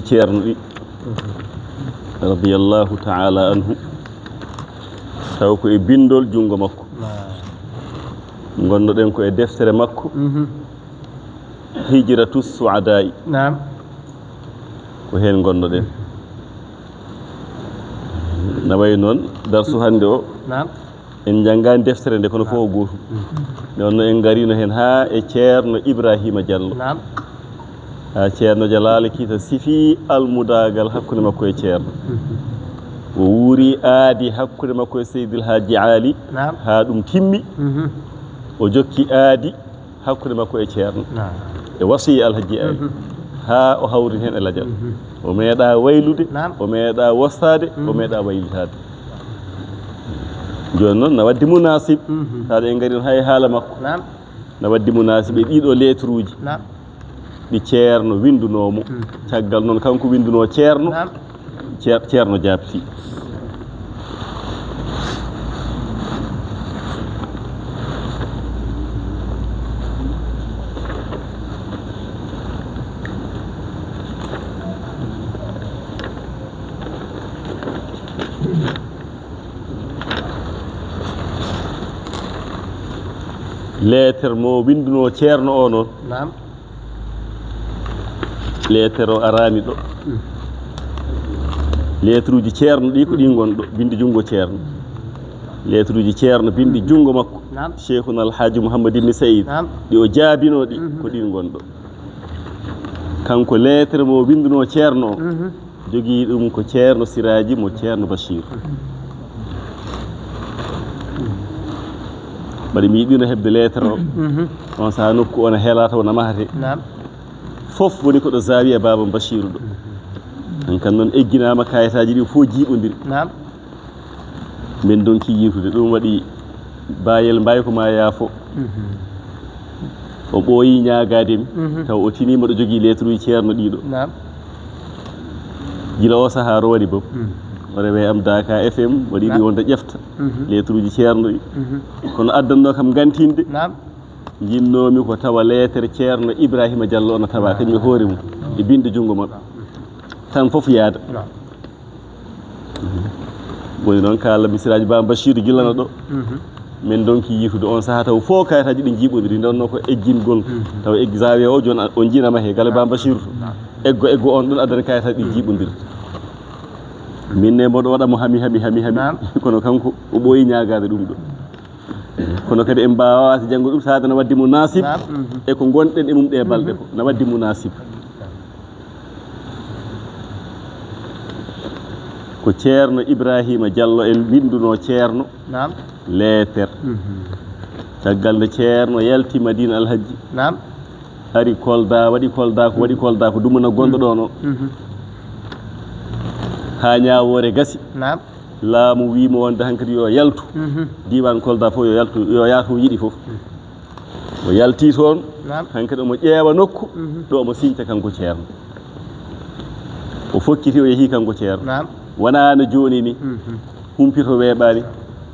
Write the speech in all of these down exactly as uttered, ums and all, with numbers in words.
Ceerno ɗi, radiyallahu ta'ala anhu, taw ko e bindol junngo makko. Ngonnoɗen ko e deftere makko, Hijratu Su'adaa'i. Naam. Ko heen ngonnoɗen. Na wayi noon, darsu hannde o, Naam. En njanngaani deftere nde, kono fof ko gootum. Nde wonno en ngariino heen haa e Ceerno Ibraahiima Jallo. Naam. Haa Ceerno Jalaali Kiita sifii almudaagal hakkunde makko e Ceerno. O wuuri aadi hakkunde makko e Seydil Haaji Aali, Naam. Haa ɗum timmi. O jokki aadi hakkunde makko e Ceerno. Naam. E wasiya Alhaji Aali. Haa o hawri heen e lajal. O meeɗaa waylude, Naam. O meeɗaa wostaade, o meeɗaa waylitaade. Jooni noon, na waddi munaasib, taade en ngari noon hay haala makko. Naam. Na waddi munaasib e ɗiɗo letruuji Naam. Ɗi Ceerno winndunoo mo. Caggal noon, kanko winndunoo Ceerno. Naam. Ceer-, Ceerno jaabtii. Leeter mo winndunoo Ceerno o noon. Naam. Leeter o araani ɗo. Leetruuji Ceerno ɗi ko ɗi ngon ɗo, binndi junngo Ceerno. Leetruuji Ceerno, binndi junngo makko. Naam. Cheikhuna Alhaji Mouhammad Ibn Saïd. Naam. Ɗi o jaabinoo ɗi, ko ɗi ngon ɗo. Kanko leeter mo winndunoo Ceerno o. Jogii ɗum ko Ceerno Siraaji mo Ceerno Bachir. Mbaɗi mi yiɗino heɓde leeter o. On sahaa nokku o na heelaa taw na mahate. Naam. Fof woni ko ɗo Zawiya Baaba Bachiru ɗo. Hankan noon egginaama kayitaaji ɗi fof jiiɓondiri. Naam. Min donki yiitude ɗum waɗi Bayel Mbaye ko ma yaafo. O ɓooyi ñaagaade mi, taw o tiniima ɗo jogii letruuji Ceerno ɗiɗo. Naam. Gila o sahaa rowani boom. O rewe am Daaka F M, waɗi ɗi wonde ƴefta letruuji Ceerno ɗi. Kono addannoo kam ngantinde. Naam. Njinnoomi ko tawa leetere Ceerno Ibraahiima Jallo o na tawa kañum e hoore mum e binnde junngo makko. Tan fof yaada. Naam. Woni noon, kaala mi Siraaji Baaba Bachiru gila na ɗo. Min donki yiitude on sahaa taw fof kayitaaji ɗi njiiɓondiri, nde wonnoo ko eggingol. Taw eggi Zawiya o jooni a-, on njiinama he galle Baaba Bachiru. Eggo, eggo on ɗon addani kayitaaji ɗi njiiɓondiri. Min ne mboɗo waɗa mo hami, hami, hami, hami. Naam. Kono kanko o ɓooyi ñaagaade ɗum ɗo. Kono kadi en mbaawaasi janngo ɗum, saade na waddi mo naasib. Naam. E ko ngonɗen e mum ɗe balɗe ko na waddi mo naasib. Ko Ceerno Ibraahiima Jallo en winndunoo Ceerno Naam. Leeter. Caggal nde Ceerno yalti Madiina Alhajji. Naam. Ari Kolda, waɗi Kolda ko waɗi Kolda ko dumuna gonɗo ɗoon o. Haa ñaawoore gasi. Naam. Laamu wii mo wonde hankadi yo yaltu. Diiwaan Kolda fof yo yaltu, yo yaatu yiɗi fof. O yaltii toon, Naam. Hankadi omo ƴeewa nokku, ɗo omo siñta kanko Ceerno. O fokkiti, o yehii kanko Ceerno. Naam. Wonaa no jooni ni, humpito weeɓaani,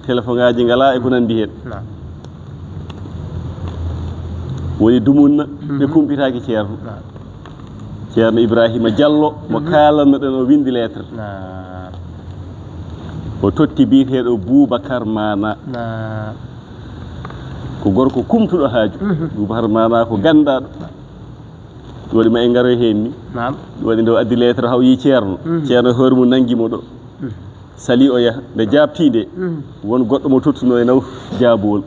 telefoŋaaji ngalaa e ko nanndi heen. Naam. Woni dumunna, ɓe kumpitaaki Ceerno. Naam. Ceerno Ibraahiima Jallo, mo kaalannoɗen o winndi lettre. Naam. O totti biyeteeɗo Boubacar Mana. Naam. Ko gorko kumtuɗo haaju. Boubacar Mana ko ganndaaɗo. Ɗum waɗi ma en ngaroy heen ni. Naam. Ɗum waɗi nde o addi lettre o, haw yii Ceerno. Ceerno e hoore mum nanngi mo ɗo. Sali o yaha. Nde jaabtii nde, won goɗɗo mo tottunoo e naw jaabuwol.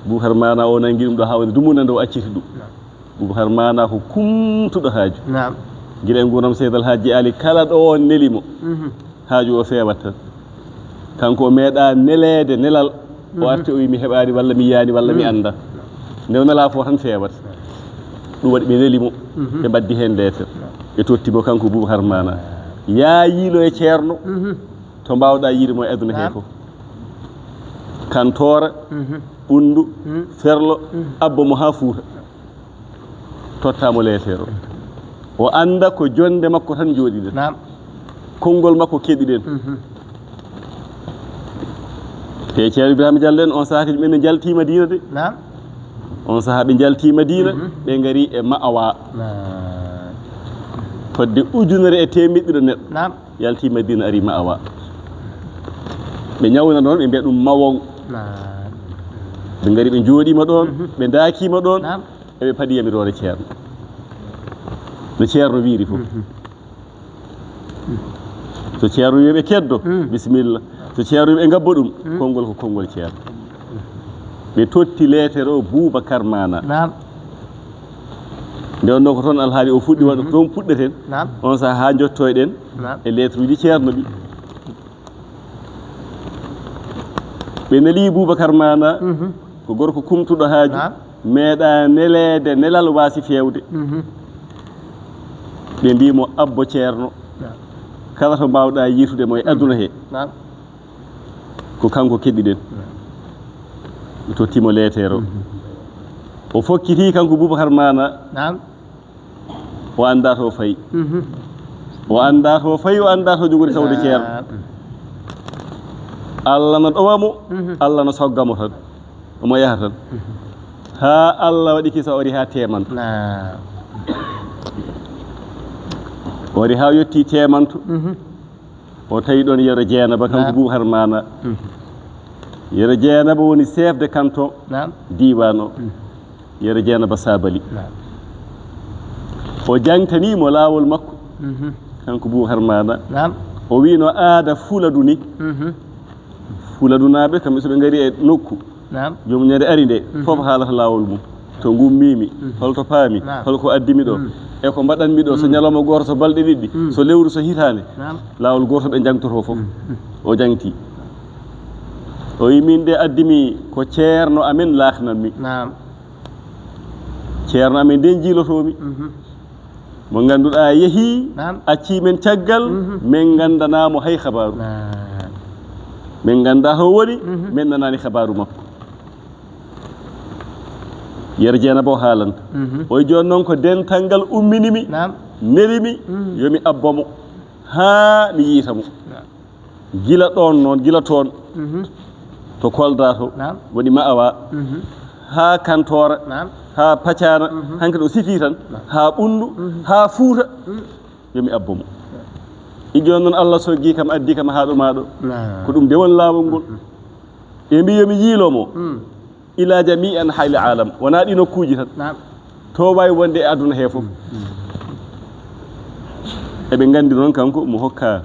Boubacar Mana o nanngi ɗum ɗo haa woni dumunna nde o acciti ɗum. Naam. Boubacar Mana ko kumtuɗo haaju. Naam. Gila e nguurndam Seydi Alhaji Ali, kala ɗo on neli mo, haaju o feewat tan. Kanko o meeɗaa neleede nelal, o arti o wi mi heɓaani walla mi yiyaani walla mi annda. Nde o nelaa fof tan feewat. Ɗum waɗi ɓe neli mo, ɓe mbaddi heen lettre. Ɓe totti mo kanko Boubacar Mana. Yaayiino e Ceerno, to mbaawɗaa yiide mo e aduna hee fof. Kantoora, Ɓunndu, Ferlo, abbo mo haa Fuuta. Totta mo lettre o. O annda ko jonnde makko tan njooɗiɗen. Naam. Konngol makko keɗiɗen. Te Ceerno Ibrahima Jallo en, on sahaa kadi ɓe njaltii Madiina de. Naam. On sahaa ɓe njaltii Madiina, ɓe ngari e Ma'awa. Naam. Fodde ujunere e teemeɗɗe ɗiɗi neɗɗo. Naam. Yalti Madina, ari Ma'awa. Ɓe ñawna ɗon, ɓe mbiya ɗum Mawon. Naam. Ɓe ngari, ɓe njooɗiima ɗon, mhm, ɓe ndaakiima ɗon, naam, eɓe paɗi yamiroore Ceerno. No Ceerno wiiri fof. Mhm. So Ceerno wiyi ɓe keddo, mm, bisimilla. So Ceerno wiyi ɓe ngabba ɗum, mm, konngol ko konngol Ceerno. Ɓe totti leetere o Boubacar Mana. Naam. Nde wonnoo ko toon alhaali o fuɗɗi waɗde, mhm, ko toon puɗɗeten. Naam. On sahaa haa njottoyɗen, naam, e lettre uji Ceerno ɗi. Ɓe neli Boubacar Mana, mhm, ko gorko kumtuɗo haaju, naam, meeɗa neleede nelal waasi feewde. Mhm. Ɓe mbii mo, "Abbo Ceerno, naam, kala to mbaawɗa yiitude mo e, mhm, aduna he." Naam. Ko kanko keɓiɗen. Naam. Ɓe totti mo leetere o. Mhm. O fokkiti kanko Boubacar Mana. Naam. O anndaa to fayi. Mhm. O anndaa to fayi, o anndaa to jogori tawde Ceerno. Naam. Allah no ɗowa mo, mhm, Allah no sogga mo tan. Omo yaha tan. Mhm. Haa Allah waɗi kisa, o ari haa Teemanto. Naam. O ari haa yotti Teemanto. Mhm. O tawi ɗon Yero Jeenaba, kanko, naam, Boubacar Mana. Mhm. Yero Jeenaba woni chef de canton, naam, diiwaan o. Mhm. Yero Jeenaba Sabali. Naam. O jangtanii mo laawol makko. Mhm. Kanko Boubacar Mana. Naam. O wii no aada Fuladu ni. Mhm. Fuladunaaɓe, kamɓe so ɓe ngari e nokku, naam, joom ñande ari nde, mhm, fof haalata laawol mum. To ngummiimi, mhm, holto paami, naam, holko addimi ɗo, mm, e ko mbaɗanmi ɗo, so, mm, ñalawma gooto, so balɗe ɗiɗi, mm, so lewru, so hitaande, naam, laawol gooto ɓe jangtoto fof. Mm, mm. O jangti. O wi, "Min de addimi ko Ceerno amen laaxnanmi." Naam. Ceerno amen de jiilotoomi. Mhm. Mo ngannduɗaa yehii, naam, accii men caggal, mhm, men nganndanaa mo hay habaaru. Naam. Men nganndaa to woni, mhm, men nanaani habaaru makko. Yero Jeenaba o haalanta. Mhm. O wi, "Jooni noon ko dental ngal ummini mi, naam, neli mi, mhm, yo mi abbo mo, haa mi yiita mo." Naam. Gila ɗoon noon, gila toon, mhm, to Kolda to, naam, woni Ma'awa, mhm, haa Kantoora, naam, haa Pacaana, mhm, hankadi o sifii tan, naam, haa Ɓunndu, mhm, haa Fuuta, mm, yo mi abbo mo. I jooni noon Allah soggii kam, addii kam haa ɗo maa ɗo. Naam. Ko ɗum de woni laawol ngol. Mhm. Ɓe mbii yo mi yiilo mo. Mm. Ila jamii anhaa'il aalam, wonaa ɗii nokkuuji tan. Naam. To waawi wonde e aduna he fof. Mm, mm. Eɓe nganndi noon kanko mo hokka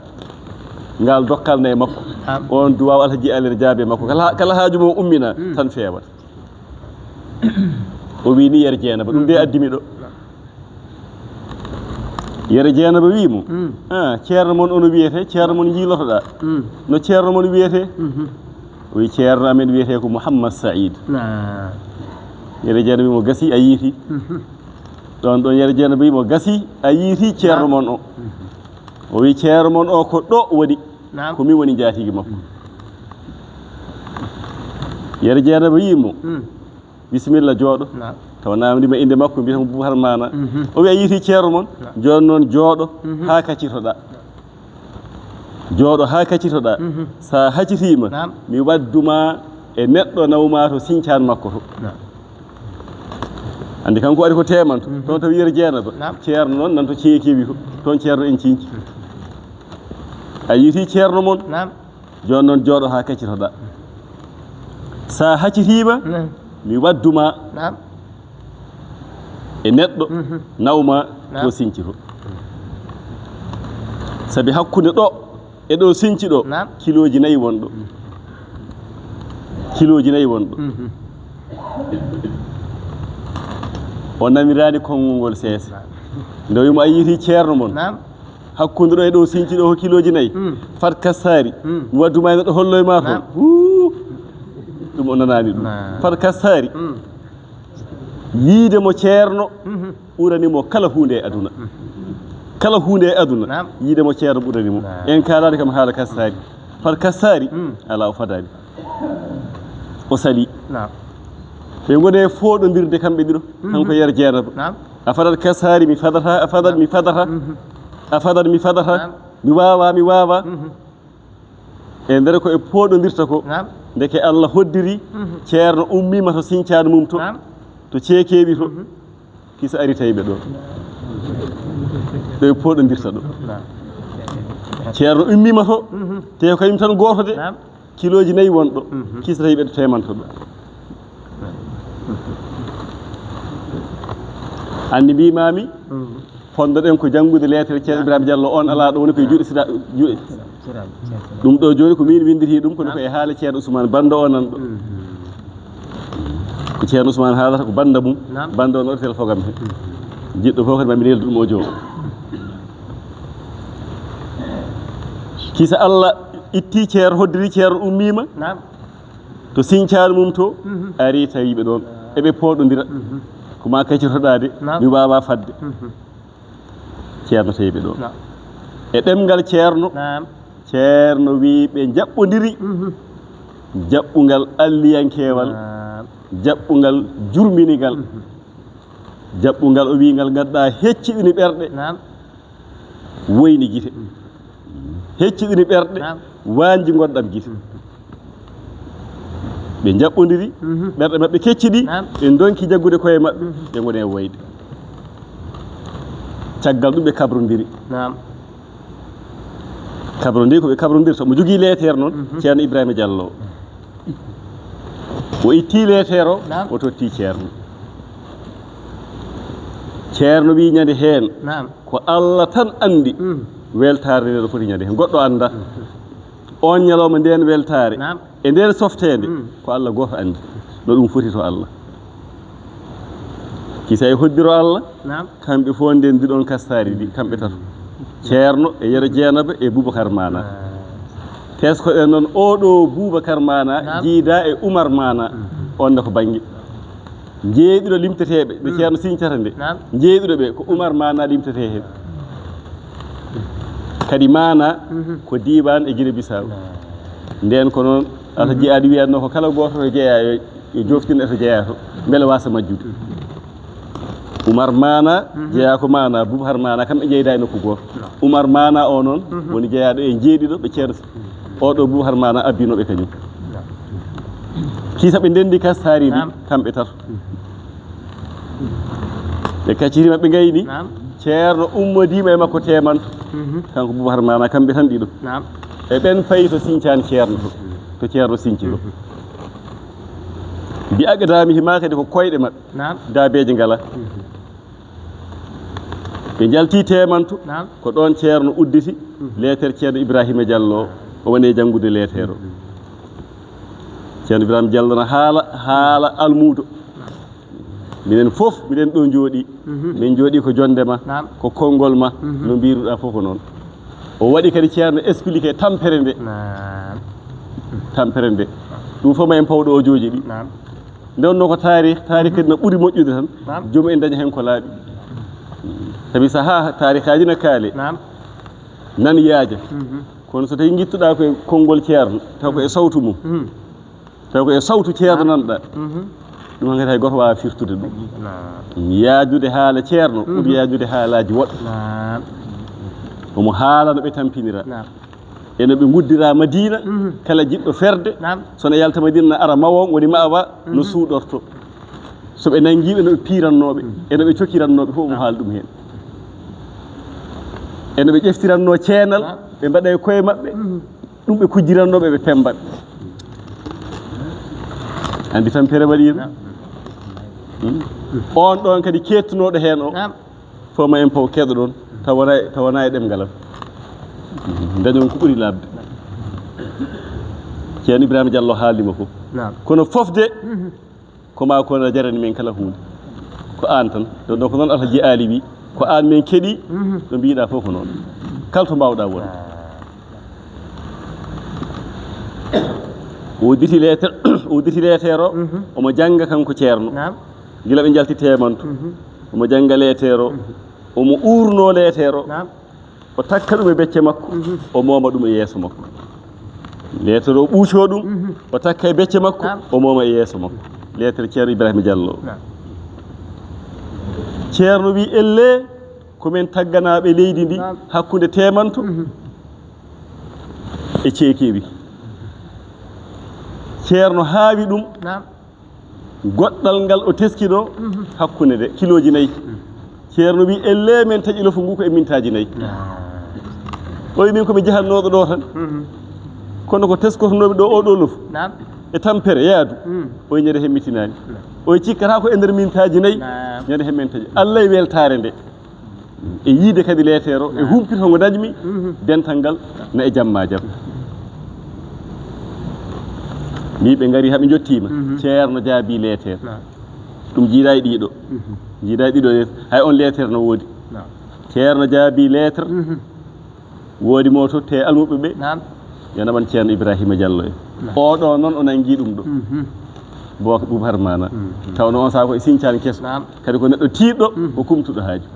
ngal dokkal nayi makko. Naam. On duwaaw Alhaji Alir Jaabe makko. Kala, kala haaju mo ummina, mm, tan feewat. O wii ni Yero Jeenaba, ɗum de, mm, addi mi ɗo. Naam. Yero Jeenaba wii mo, mm, "Ah, ceerno mon ono wiyetee, ceerno mon njiilotoɗaa. Mm. No ceerno mon wiyetee?" Mhm. O wii, "Ceerno amen wiyetee ko Mouhammad Saïd." Naam. Yero Jeenaba wii mo, "Gasi, a yiiti." Mhm. Ɗoon ɗoon Yero Jeenaba wii mo, "Gasi, a yiiti ceerno, naam, mon o." Mhm. O wii, "Ceerno mon o ko ɗo woni." Naam. Ko min woni njaatigi makko. Mm. Yero Jeenaba wii mo, mm. Bisimilla, jooɗo. Naam. Tawa naamndiima innde makko, mbiyata mo Boubacar Mana. Mhm. O wiya, "A yiiti ceerno mon?" Naam. Jooni noon, jooɗo, mhm, haa kaccitoɗaa. Jooɗo haa kaccitoɗaa. Mhm. So a haccitiima, naam, mi waddu ma e neɗɗo naw ma to sincaan makko to. Naam. Anndi kanko ari ko teemanto. Mhm. Toon tawi Yero Jeenaba. Naam. Ceerno noon nan to ceekewi to. Toon ceerno en cinci. Mhm. A yiiti ceerno mon? Naam. Jooni noon jooɗo haa kaccitoɗaa. So a haccitiima, naam, mi waddu ma, naam, e neɗɗo, mhm, naw ma, naam, to sinci to. Sabi hakkunde ɗo e ɗo sinci ɗo, naam, kilooji nayi won ɗo. Kilooji nayi won ɗo. Mhm. O naniraani konngol ngol seesa. Naam. Nde o wiyi mo, "A yiiti ceerno mon?" Naam. Hakkunde ɗo e ɗo sinci ɗo ko kilooji nayi. Mm. Fat kasaari. Mm. Mi waddu ma e neɗɗo holloy ma toon. Naam. Huu. Ɗum o nanaani ɗum. Naam. Fat kasaari. Mm. Yiide mo ceerno, mhm, ɓurani mo kala huunde e aduna. Mm. Kala huunde e aduna, naam, yiide mo ceerno ɓurani mo. Naam. En kaalaani kam haala kasaari. Fat kasaari, mm, alaa, o fadaani. O salii. Naam. Ɓe ngoni e fooɗondirde kamɓe ɗiɗo. Mhm. Kanko Yero Jeenaba. Naam. A fadat kasaari, mi fadata, a fadat, naam, mi fadata. Mhm. A fadat, mi fadata. Naam. Mi waawaa, mi waawaa. Mhm. E nder ko e pooɗondirta ko, naam, ndeke Allah hoddiri, mhm, ceerno ummiima to sincaan mum to, naam, to ceekeewi to. Mhm. Kisa ari tawi ɓe ɗo. Ɗo e pooɗondirta ɗo. Naam. Ceerno ummima to. Mhm. Te ko kañum tan gooto de. Naam. Kilooji nayi won ɗo. Mhm. Kisata yiɓe teemanto ɗo. Anndi mbimami, mhm, pondoɗen ko janngude leetere Ceerno Ibrahima Diallo on alaa ɗo woni koye juuɗe sira-, juuɗe. Ɗum ɗo jooni ko min winnditi ɗum, kono ko e haala Ceerno Ousmane Bannda o nan ɗo. Mhm. Ko Ceerno Ousmane haalata ko bannda mum. Naam. Bannda o noon téléphone am he. Mhm. Jiɗɗo fof kadi mami neldu ɗum o joom. Kisa Allah itti ceerno, hoddiri ceerno, ummima. Naam. To siñcaani mum to, mhm, ari tawiɓe ɗon. Eɓe pooɗondira. Mhm. Ko ma kacitoɗaa de, naam, mi waawa fadde. Mhm. Ceerno tawiɓe ɗon. Naam. E ɗemngal ceerno, naam, ceerno wi ɓe njaɓɓondiri. Mhm. Jaɓɓungal alliyankewal, naam, jaɓɓungal jurminigal. Mhm. Jaɓɓungal o wi ngal ngannduɗaa hecciɗini ɓerɗe. Naam. Woyni gite. Hecciɗini ɓerɗe, naam, waanji ngonɗam gite. Mhm. Ɓe njaɓɓondiri, mhm, ɓerɗe maɓɓe kecciɗi, naam, ɓe ndonki jaggude koye maɓɓe, mhm, ɓe ngoni e woyde. Caggal ɗum ɓe kabrondiri. Naam. Kabrondiri ko ɓe kabrondirta. Mo jogii leeteer noon, mhm, Ceerno Ibrahima Diallo. O itti leeteer o, naam, o totti ceerno. Ceerno wi ñande heen, naam, ko Allah tan anndi, mm, weltaare nde no foti ñande heen. Goɗɗo annda. Mm. On ñalawma, ndeen weltaare, naam, e ndeen softeende, mm, ko Allah gooto anndi no ɗum foti to Allah. Kisa e hoddiro Allah, naam, kamɓe fof ndenndi ɗon kastaari ndi, kamɓe tato. Ceerno e Yero Jeenaba e Boubacar Mana. Ah. Teskoɗen noon oɗo Boubacar Mana, naam, jiida e Oumar Mana. Mm. On ne ko bannge. Jeeɗiɗo limteteeɓe, ɓe, mm, ceerno siñcata nde. Naam. Jeeɗiɗo ɓe ko Oumar Mana limtetee heen. Kadi Mana, mhm, ko diiwaan e Guinée Bissau. Naam. Ndeen ko noon, Alhaji, mhm, Aali wiyatno ko kala gooto to jeyaa yo, yo joftin e to jeyaa to, mbele waasa majjude. Oumar Mana, mhm, jeyaa ko Mana, Boubacar Mana, kamɓe njeyda e nokku gooto. Naam. Oumar Mana o noon, mhm, woni jeyaaɗo e jeeɗiɗo ɓe ceerno. Oɗo Boubacar Mana abbinoɓe kañum. Naam. Kisa ɓe ndenndi kastaari ndi, naam, kamɓe tato. Ɓe kacciti maɓɓe ngayni. Naam. Ceerno ummodiima e makko teemanto. Mhm. Kanko Boubacar Mana, kamɓe tan ɗiɗo. Naam. E ɓen payi to siñcaan ceerno to, to ceerno siñci ɗo. Mhm. Bi aqdamihi ma kadi ko koyɗe maɓɓe. Naam. Daabeeje ngala. Mhm. Ɓe njalti teemanto, naam, ko ɗoon ceerno udditi, mhm, leetere ceerno Ibrahima Diallo o, o woni e janngude leetere o. Mhm. Ceerno Ibrahima Diallo na haala, haala almuudo. Minen fof, miɗen ɗo njooɗi. Mhm. Min njooɗi ko jonde ma, naam, ko konngol ma, mhm, no mbiruɗaa fof ko noon. O waɗi kadi ceerno expliqué tampere nde. Naam. Tampere nde. Ɗum fof ma en paw ɗo o jooji ɗi. Naam. Nde wonno ko taarih, taarih kadi no ɓuri moƴƴude tan. Naam. Joom en daña heen ko laaɓi. Sabi sahaa taarihaaji na kaale. Naam. Nan yaaja. Mhm. Kono so tawi ngittuɗaa ko e konngol ceerno, taw ko e sawtu mum. Mhm. Taw ko e sawtu ceerno, naam, nanɗaa. Mhm. Ɗum hankadi hay gooto waawa firtude ɗum. Naam. Yaajude haala ceerno, mhm, ɓuri yaajude haalaaji woɗɓe. Naam. Omo haala no ɓe tampinira. Naam. E no ɓe nguddira Madina, mhm, kala jiɗɗo ferde, naam, so no yalta Madina, na ara Mawo, woni Ma'awa, no, mhm, suuɗorto. So ɓe nanngiiɓe, no ɓe piirannooɓe, mhm, e no ɓe cokirannooɓe fof, omo, naam, haala ɗum heen. E no ɓe ƴeftirannoo ceenal, naam, ɓe mbaɗa e koye maɓɓe, mhm, ɗum ɓe kujjirannooɓe, ɓe pemmbaɓe. Anndi tampere waɗiino. Naam. Hmm? On ɗon kadi keettunooɗo heen o. Naam. Fof ma en paw keɗoɗon, taw wona, taw wona e ɗemngal am. Dañon ko ɓuri laaɓde. Ceerno Ibrahima Diallo haalnima fof. Naam. Kono fof de, mhm, ko ma ko na jarani men kala huunde. Ko aan tan. Ɗo, ɗo ko noon Alhaji Aali wi, ko aan men keɗi, mhm, ɗo mbiɗa fof ko noon. Kala to mbaawɗa wonde. O udditi leeter, o udditi leeter o, mhm, omo jannga kanko ceerno. Naam. Gila ɓe njalti teemanto. Mhm. Omo jannga leeter o. Mhm. Omo uurno leeter o. Naam. O takka ɗum e becce makko. Mhm. O mooma ɗum e yeeso makko. Leeter o ɓuuco ɗum. Mhm. O takka e becce makko. Naam. O mooma e yeeso makko. Leeter Ceerno Ibrahima Diallo. Naam. Ceerno wi, "Elle, ko men tagganaaɓe leydi ndi, naam, hakkunde teemanto, mhm, e ceekeewi." Ceerno haawi ɗum. Naam. Goɗɗal ngal o teskino, mhm, hakkunde nde, kilooji nayi. Mhm. Ceerno wi, "Ellee men taƴi lofu ngu ko e mintaaji nayi." O wi, "Min ko mi jahannooɗo ɗo tan. Kono ko teskotonoomi ɗo o ɗo lofu e tampere yaadu." O wi, "Ñande hemmitinaani." O wi, "Cikkata ko e nder mintaaji nayi, ñande hemmen taƴi." Allah e weltaare nde. E yiide kadi leeteero, e humpito ngo dañmi, dental ngal na e jam ma jam. Ni ɓe ngari haa ɓe njottiima. Ceerno jaabi leeteere. Ɗum jiidaa e ɗiɗo. Jiidaa e ɗiɗo leeteere. Hay on leeteere no woodi. Ceerno jaabi leetere. Woodi mo to te almuɓɓe ɓe. Yo naɓan Ceerno Ibrahima Diallo en. Oɗo noon o nangi ɗum ɗo. Bo ko Boubacar Mana. Tawno on saha ko e siñcaan keso. Kadi ko neɗɗo tiiɗɗo, o kumtuɗo haaju.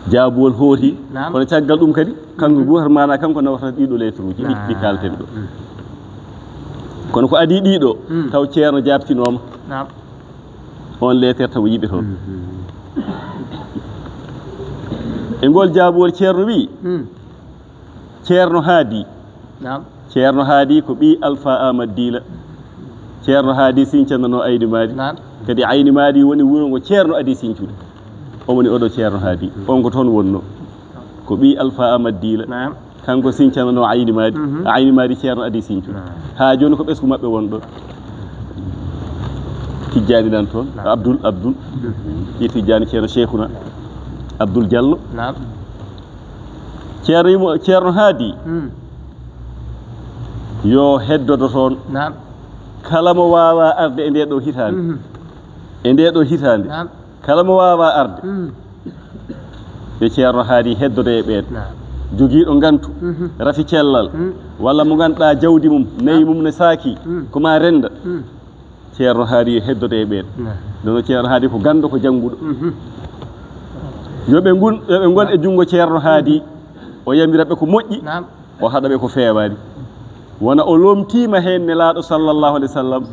Jaabuwol hooti. Kono caggal ɗum kadi, kanko Boubacar Mana, kanko nawata ɗiɗo lettre uji ɗi, ɗi kalten ɗo. Kono ko adii ɗiɗo, taw Ceerno jaabtinooma. On leeter taw yiɓe toon. E ngol jaabuwol Ceerno wi, Ceerno Haadi. Ceerno Haadi ko ɓii Alfa Ahmad Diila. Ceerno Haadi siñcanano Ayni Maadi. Kadi Ayni Maadi woni wuro ngo Ceerno adii siñcude. O woni oɗo Ceerno Haadi. On ko toon wonno. Ko ɓii Alfa Ahmad Diila. Kanko siñcanano Ayni Maadi. Ayni Maadi Ceerno adii siñcude. Haa jooni ko ɓesngu maɓɓe won ɗo. Tijjaani nan toon. Abdul, Abdul. Ɓii Tijjaani Ceerno Cheikhuna. Abdul Diallo. Ceerno yimo, Ceerno Haadi. Yo heddodo toon. Kala mo waawa arde e nde ɗo hitaande. E nde ɗo hitaande. Kala mo waawa arde. Yo Ceerno Haadi heddodo e ɓeen. Jogiiɗo ngantu, rafi cellal, walla mo ngannduɗaa jawdi mum, nayi mum ne saaki, ko ma renda. Ceerno Haadi heddodo e ɓeen. Ɗum noon Ceerno Haadi ko ganndo, ko jannguɗo. Yo ɓe ngun-, yo ɓe ngon e junngo Ceerno Haadi. O yamira ɓe ko moƴƴi, o haɗa ɓe ko feewaani. Wona o lomtiima heen Nelaaɗo sallallahu alayhi wa sallam,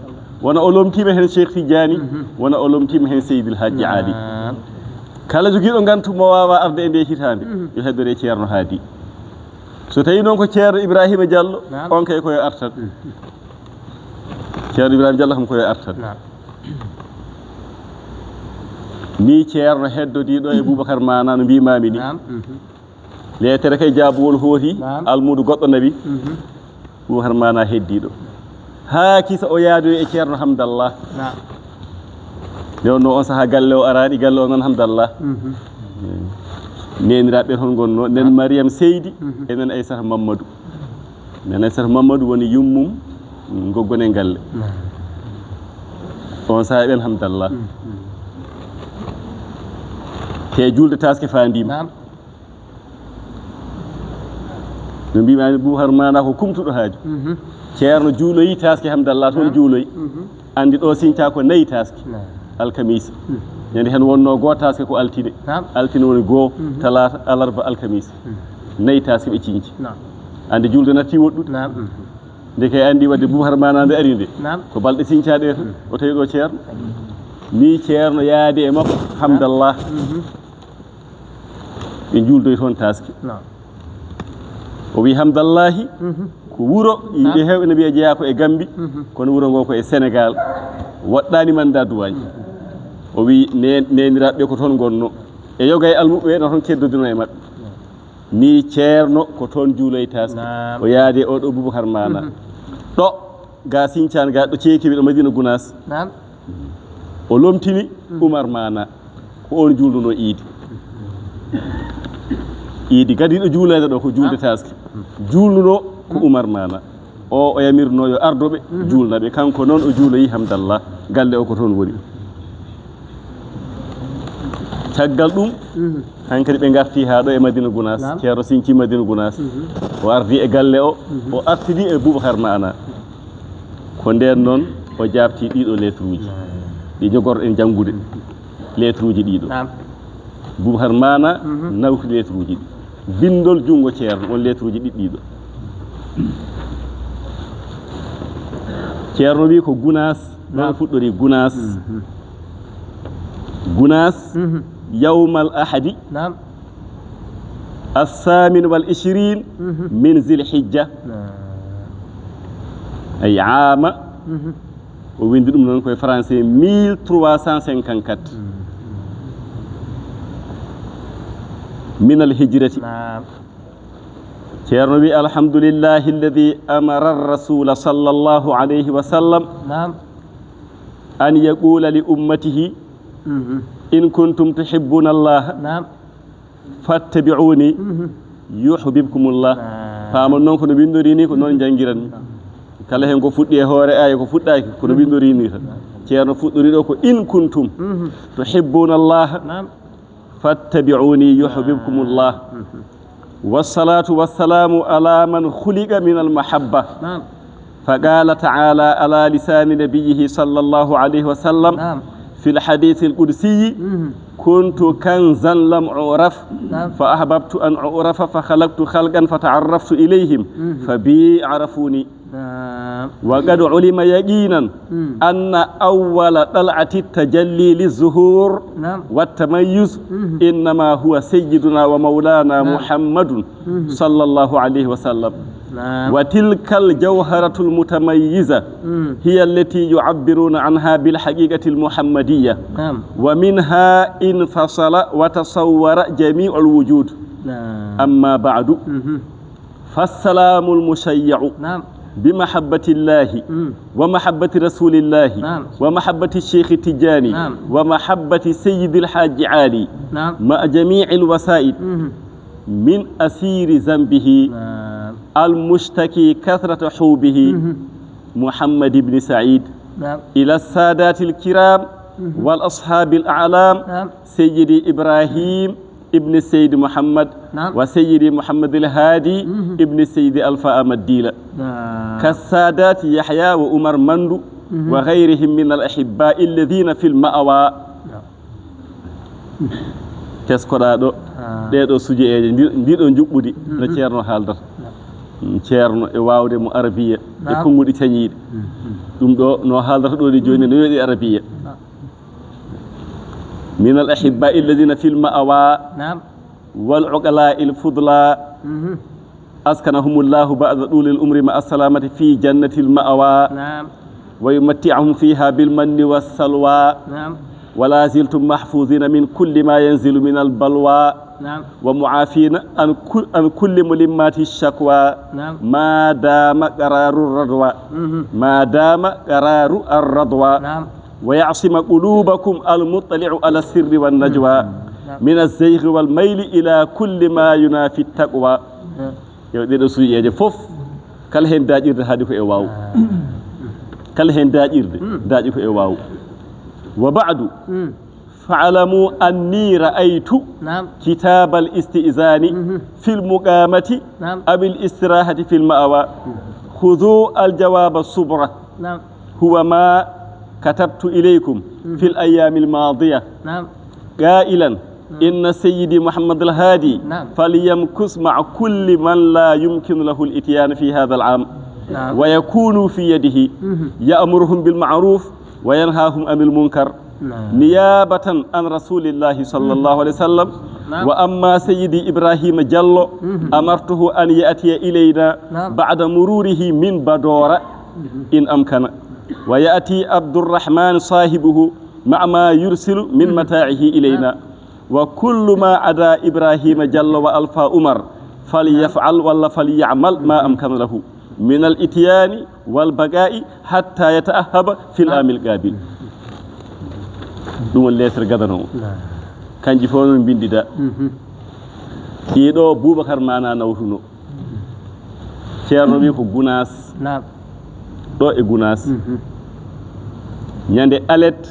wona o lomtiima heen Cheikh Tidiane, wona o lomtiima heen Seydil Hajji Ali. Kala jogiiɗo ngantu mo waawa arde e nde hitaande, yo heddore Ceerno Haadi. So tawii noon ko Ceerno Ibrahima Diallo, on kay ko yo artan. Ceerno Ibrahima Diallo kam ko yo artan. Ni Ceerno heddodiiɗo e Boubacar Mana no mbiimaami ni. Leetere kay jaabuwol hooti, almuudo goɗɗo nawi. Boubacar Mana heddiiɗo. Haa kisa o yaadoyi e Ceerno Hamdallah. Nde wonno on saha galle o araani, galle o nan Hamdallah. Neeniraaɓe toon ngonno, nen Mariam Seydi, e nen Aysata Mamadou. Nen Aysata Mamadou woni yummum, ngoggonen galle. On saha ɓen Hamdallah. Te julde taske faandiima. No mbiimaami, Boubacar Mana ko kumtuɗo haaju. Ceerno juuloyi taske Hamdallah toon juuloyi. Anndi ɗo siñta ko nayi taske. Alkamisa. Ñande heen wonno goo taske ko altine. Altine woni goo, talaata, alarba, alkamisa. Nayi taske ɓe ciñci. Anndi julde natti woɗɗude. Ndeke anndi wadde Boubacar Mana nde ari nde. Ko balɗe siñcaaɗe tan. O tawi ɗo Ceerno. Ni Ceerno yaade e makko, Hamdallah. Ɓe njuuldoy toon taaske. O wi, Hamdallahi ko wuro yimɓe heewɓe ne mbiya jeyaa ko e Gambi, kono wuro ngo ko e Senegal, waɗɗaani manda duwaaji. O wi, ne-, neeniraaɓe ɓe ko toon ngonno. E yoga e almuɓɓe ɓe no toon keddodino e maɓɓe. Ni Ceerno ko toon juuloy taaske. O yaade oɗo Boubacar Mana. Ɗo ga Siñcaan ga, ɗo ceeki ɓe ɗo Madina Gunaas. O lomtini Umar Mana, ko on juulduno iidi. Iidi gadiiɗo juuleede ɗo ko juulde taaske. Juulnuno ko Umar Mana. O, o yamirno yo ardoɓe juulnaɓe. Kanko noon o juuloyi Hamdallah. Galle o ko toon woni. Caggal ɗum, hankadi ɓe ngarti haa ɗo e Madina Gunaas. Ceerno Siñci Madina Gunaas. O ardi e galle o, o artidi e Boubacar Mana. Ko ndeen noon o jaabti ɗiɗo lettre uji ɗi jogorɗen janngude, lettre uji ɗiɗo. Boubacar Mana nawti lettre uji ɗi. Binndol junngo Ceerno, on lettre uji ɗiɗɗiɗo. Ceerno wi ko Gunaas, ɗon fuɗɗori Gunaas. Gunaas, yawmal ahadi. Assamin wal ishirin min Zil Hijja. Ay, ama. O windi ɗum noon koye français, mille trois cent cinquante-quatre. من الهجرة. نعم. Ceerno wi: الحمد لله الذي أمر الرسول صلى الله عليه وسلم نعم. أن يقول لأمته: مهم. إن كنتم تحبون الله نعم. فاتبعوني مهم. يحببكم الله. نعم. Paamon noon ko no winndori ni, ko noon njanngiran mi. Kala heen ko fuɗɗi e hoore aaya, ko fuɗɗaaki, ko no winndori ni tan. Ceerno fuɗɗori ɗo ko: إن كنتم مهم. تحبون الله نعم. فاتبعوني يحببكم الله. مهم. والصلاة والسلام على من خلق من المحبة. نعم. فقال تعالى على لسان نبيه صلى الله عليه وسلم نعم. في الحديث القدسي: مهم. كنت كنزا لم أعرف نعم. فأحببت أن أعرف فخلقت خلقا فتعرفت إليهم مهم. فبي عرفوني. نعم. وقد علم يقينا مم. أن أول طلعة التجلي للظهور نعم. والتميز مم. إنما هو سيدنا ومولانا نعم. محمد مم. صلى الله عليه وسلم. نعم. وتلك الجوهرة المتميزة مم. هي التي يعبرون عنها بالحقيقة المحمدية. نعم. ومنها انفصل وتصور جميع الوجود. نعم. أما بعد. مم. فالسلام المشيع نعم. بمحبة الله مم. ومحبة رسول الله نعم. ومحبة الشيخ التجاني نعم. ومحبة سيد الحاج علي نعم. مع جميع الوسائل مم. من أسير ذنبه نعم. المشتكي كثرة حوبه مم. محمد بن سعيد نعم. إلى السادات الكرام مم. والأصحاب الأعلام نعم. سيدي إبراهيم ابن السيد محمد نعم. وسيدي محمد الهادي مم. ابن السيد ألفا أحمد ديلة نعم. كالسادات يحيى وعمر مندو مم. وغيرهم من الأحباء الذين في المأوى نعم. Teskoɗaa ɗo, ah. Ɗee ɗo sujeeje, ndi-, ndi ɗo njuɓɓudi, no Mhm. Ceerno haaldata. Naam. Mm, Ceerno e waawde mo arabiya, e Naam. Konnguɗi cañiiɗi. Mhm. Ɗum ɗo, no haaldata ɗo ni jooni, no yoɗi arabiya. Naam. من الأحباء الذين في المأوى نعم. والعقلاء الفضلاء. Mhm. أسكنهم الله بعد طول العمر مع السلامة في جنة المأوى. نعم. ويمتعهم فيها بالمن والسلوى. نعم. ولا زلتم محفوظين من كل ما ينزل من البلوى. نعم. ومعافين عن كل، عن كل ملمات الشكوى. نعم. ما دام قرار الرضوى. مهم. ما دام قرار الرضوى. نعم. ويعصم قلوبكم المطلع على السر والنجوى. مهم. نعم. من الزيغ والميل إلى كل ما ينافي التقوى. نعم. Yo ɗee ɗo suuƴeeje fof, kala heen daaƴirde haaɗi ko e waaw. Ah. Kala heen daaƴirde, Mm. daaƴi ko e waaw. وبعد، Mm. فاعلموا أني رأيت نعم. كتاب الاستئذان Mhm. في المقامة نعم. أو الاستراحة في المأوى. Mhm. خذوا الجواب الصبرة. نعم. هو ما كتبت إليكم Mhm. في الأيام الماضية. نعم. قائلا إن سيدي محمد الهادي نعم. فليمكث مع كل من لا يمكن له الإتيان في هذا العام. نعم. ويكونوا في يده مهم. يأمرهم بالمعروف وينهاهم عن المنكر نعم. نيابة عن رسول الله صلى الله عليه وسلم. نعم. وأما سيدي إبراهيم جلو مهم. أمرته أن يأتي إلينا نعم. بعد مروره من بدورة مهم. إن أمكن. ويأتي عبد الرحمن صاحبه مع ما يرسل من متاعه إلينا. وكل ما عدا إبراهيم جل وعلا فعمر فليفعل ولا فليعمل ما أمكن له من الإتيان والبقاء حتى يتأهب في العام القابل. Ɗum woni lettre gadano o. Kanji fof noon mbindidaa. Mhm. Ɗii ɗo Boubacar Mana nawtuno. Ceerno wi ko Gunaas. Naam. Ɗo e Gunaas. Mhm. Ñande alet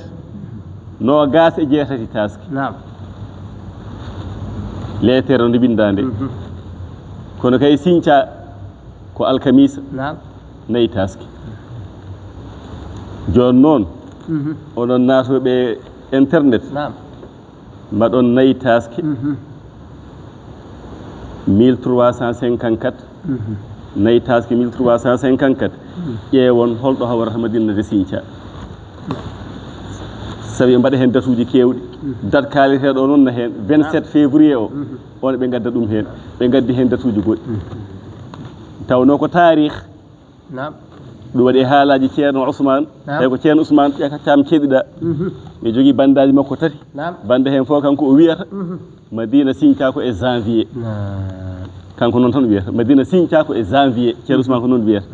noogaas e jeetati taaske. Naam. Leetere nde winndaa nde. Mhm. Kono kay Siñca ko alkamiisa. Naam. Nayi taaske. Jooni noon, mhm, onon naatooɓe internet. Naam. Mbaɗon nayi taaske, mhm, mille trois cent cinquante-quatre, mhm, nayi taaske mille trois cent cinquante-quatre, mhm, ƴeewon holɗo hawrata Madina de Siñca. Sabi ɓe mbaɗa heen datuuji keewɗi. Mhm. Dat kaaleteeɗo o noon na heen, vingt-sept février o, mhm, on ɓe ngadda ɗum heen. Ɓe ngaddi heen datuuji goɗɗi. Mhm. Tawnoo ko taarih. Naam. Ɗum waɗi e haalaaji Ceerno Ousmane. Naam. Tawi ko Ceerno Ousmane ƴaka Caam keɗiɗa. Mhm. Ɓe jogii bandaaji makko tati. Naam. Bannde heen fof kanko o wiyata. Mhm. Madina siñca ko e janvier. Naam. Kanko noon tan wiyata. Madina siñca ko e janvier. Ceerno Ousmane ko noon wiyata.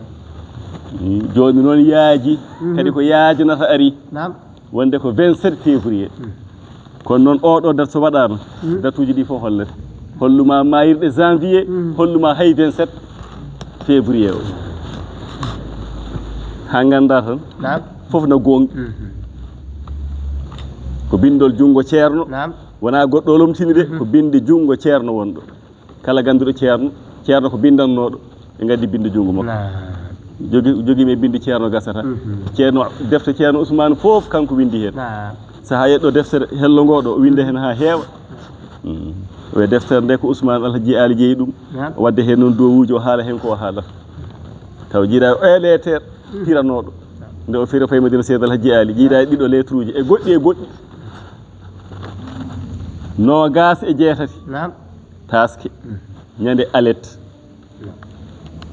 Mm, jooni noon yaaji. Mhm. Kadi ko yaajanata ari. Naam. Wonde ko vingt-sept février. Mm. Kono noon, oɗo date so waɗaama, mm, datuuji ɗi fof hollete. Holluma maayirɗe janvier, mm, holluma hay vingt-sept février o. Haa ngannda tan, naam, fof na goonga. Mhm. Ko binndol junngo ceerno, naam, wonaa goɗɗo o lomtini de, mhm, ko binndi junngo ceerno wonɗo. Kala gannduɗo ceerno, ceerno ko binndannooɗo, ɓe ngaddi binndi junngo makko. Naam. Jogi, jogii mi binndi ceerno gasata. Mhm. Ceerno, defte Ceerno Ousmane fof kanko winndi heen. Naam. Sahaa yeɗɗo deftere hello ngoo ɗo, o winnda heen haa heewa. Mm. O wiya deftere nde ko Ousmane Alhaji Ali jeyi ɗum. Naam. Wadde heen noon duwawuuji o haala heen ko o haalata. Taw jiiɗa o e leeter, mm, piranooɗo. Nde o fira fayi Madina Seydi Alhaji Ali, jiiɗa e ɗiɗo leetruuji, e goɗɗi e goɗɗi. Noogaas e jeetati. Naam. Taaske. Mm. Ñande alet. Naam.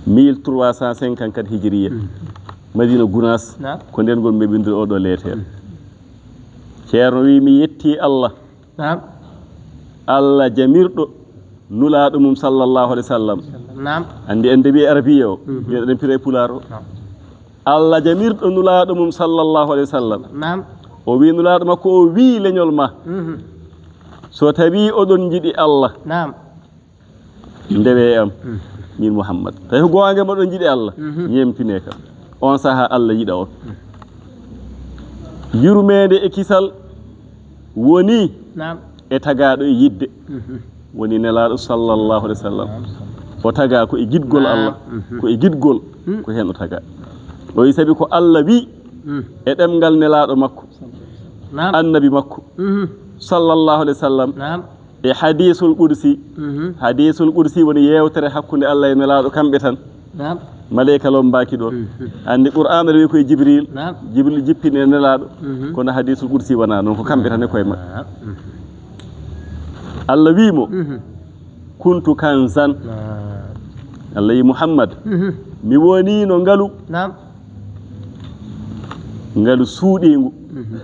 Mille trois cent cinquante-quatre hijiriya. Mm. Madina Gunaas. Naam. Ko ndeen ngol mi winndiri oɗo leeter. Mm. Ceerno wi mi yetti Allah. Naam. Allah jamirɗo Nulaaɗo mum sallallahu alayhi wa sallam. Naam. Anndi en nde wiye arabiya o. Mhm. Mbiyen eɗen pira e pulaar o. Naam. Allah jamirɗo Nulaaɗo mum sallallahu alayhi wa sallam. Naam. O wi Nulaaɗo makko o wi leñol ma. Mhm. So tawi oɗon njiɗi Allah. Naam. Ndewe e am, mm, min Muhammad. Tawi ko goonga moɗon njiɗi Allah, mhm, ñeemtine kam. On sahaa Allah yiɗa on. Mm. Yurmeende e kisal woni, naam, e tagaaɗo e yidde. Mhm. Woni Nelaaɗo sallallahu alayhi wa sallam. Naam. O tagaa ko e giɗgol, naam, Allah, mhm, ko e giɗgol, mm, ko heen o tagaa. O wi sabi ko Allah wi, mm, e ɗemngal Nelaaɗo makko, naam, Annabi makko, mhm, sallallahu alayhi wa sallam. Naam. E hadiisul qudsi. Mhm. Hadiisul qudsi woni yeewtere hakkunde Allah e Nelaaɗo, kamɓe tan. Naam. Maleyka lombaaki ɗoon. Mhm. Anndi Qur'aana rewi koye Jibril. Naam. Jibril jippini e Nelaaɗo. Mhm. Kono hadiisul qudsi wonaa noon, ko kamɓe tan e koye maɓɓe. Naam. Mhm. Allah wii mo, mhm, "Kuntu kanzan." Naam. Allah yi Muhammad, mhm, mi woniino ngalu. Naam. Ngalu suuɗiingu. Mhm.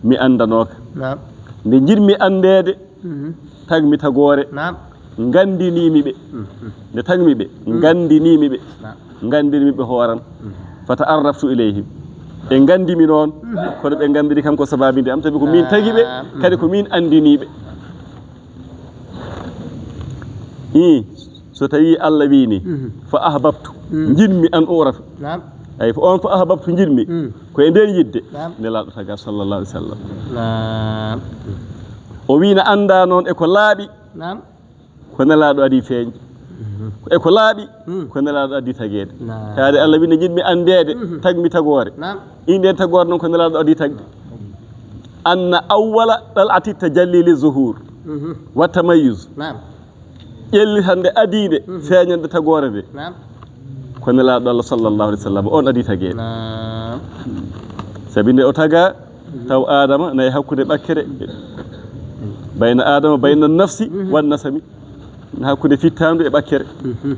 Mi anndanooka. Naam. Nde njiɗmi anndeede, mhm, tagmi tagoore. Naam. Nganndinii mi ɓe. Mhm. Nde tagmi ɓe, mhm, nganndinii mi ɓe. Naam. Nganndinii mi ɓe hooran. Mhm. Fata arraftu ilayhim. Ɓe nganndi mi noon, mhm, kono ɓe nganndiri kam ko sabaabi nde am, sabi ko miin tagi ɓe, naam, kadi ko miin anndinii ɓe. Ii, so tawii Allah wii ni, mhm, "Fa ahbabtu", mhm, njiɗmi an u'rafa. Naam. Ay, on "fa ahbabtu" njiɗmi, mm, ko e ndeen yiɗde, naam, Nelaaɗo tagaa sallallahu alayhi wa sallam. Naam. O wii na anndaa noon e ko laaɓi, naam, ko Nelaaɗo adii feeñde. Mhm. Ko e ko laaɓi, mm, ko Nelaaɗo adii tageede. Naam. Kaade Allah wii na njiɗmi anndeede, mhm, tagmi tagoore. Naam. Ii ndeen tagoore noon ko Nelaaɗo adii tagde. Anna awwala ɗal'ati tajalli li zuhur, mhm, wa tamayyuz. Naam. Ƴellitande adiinde, mhm, feeñande tagoore nde. Naam. Ko Nelaaɗo Allah sallallahu alayhi wa sallam, on adii tageede. Naam. Sabi nde o tagaa, mhm, taw Aadama na e hakkunde ɓakkere. Bayna Aadama, bayna nafsi, mhm, wan nasami. Na hakkunde fittaandu e ɓakkere. Mhm.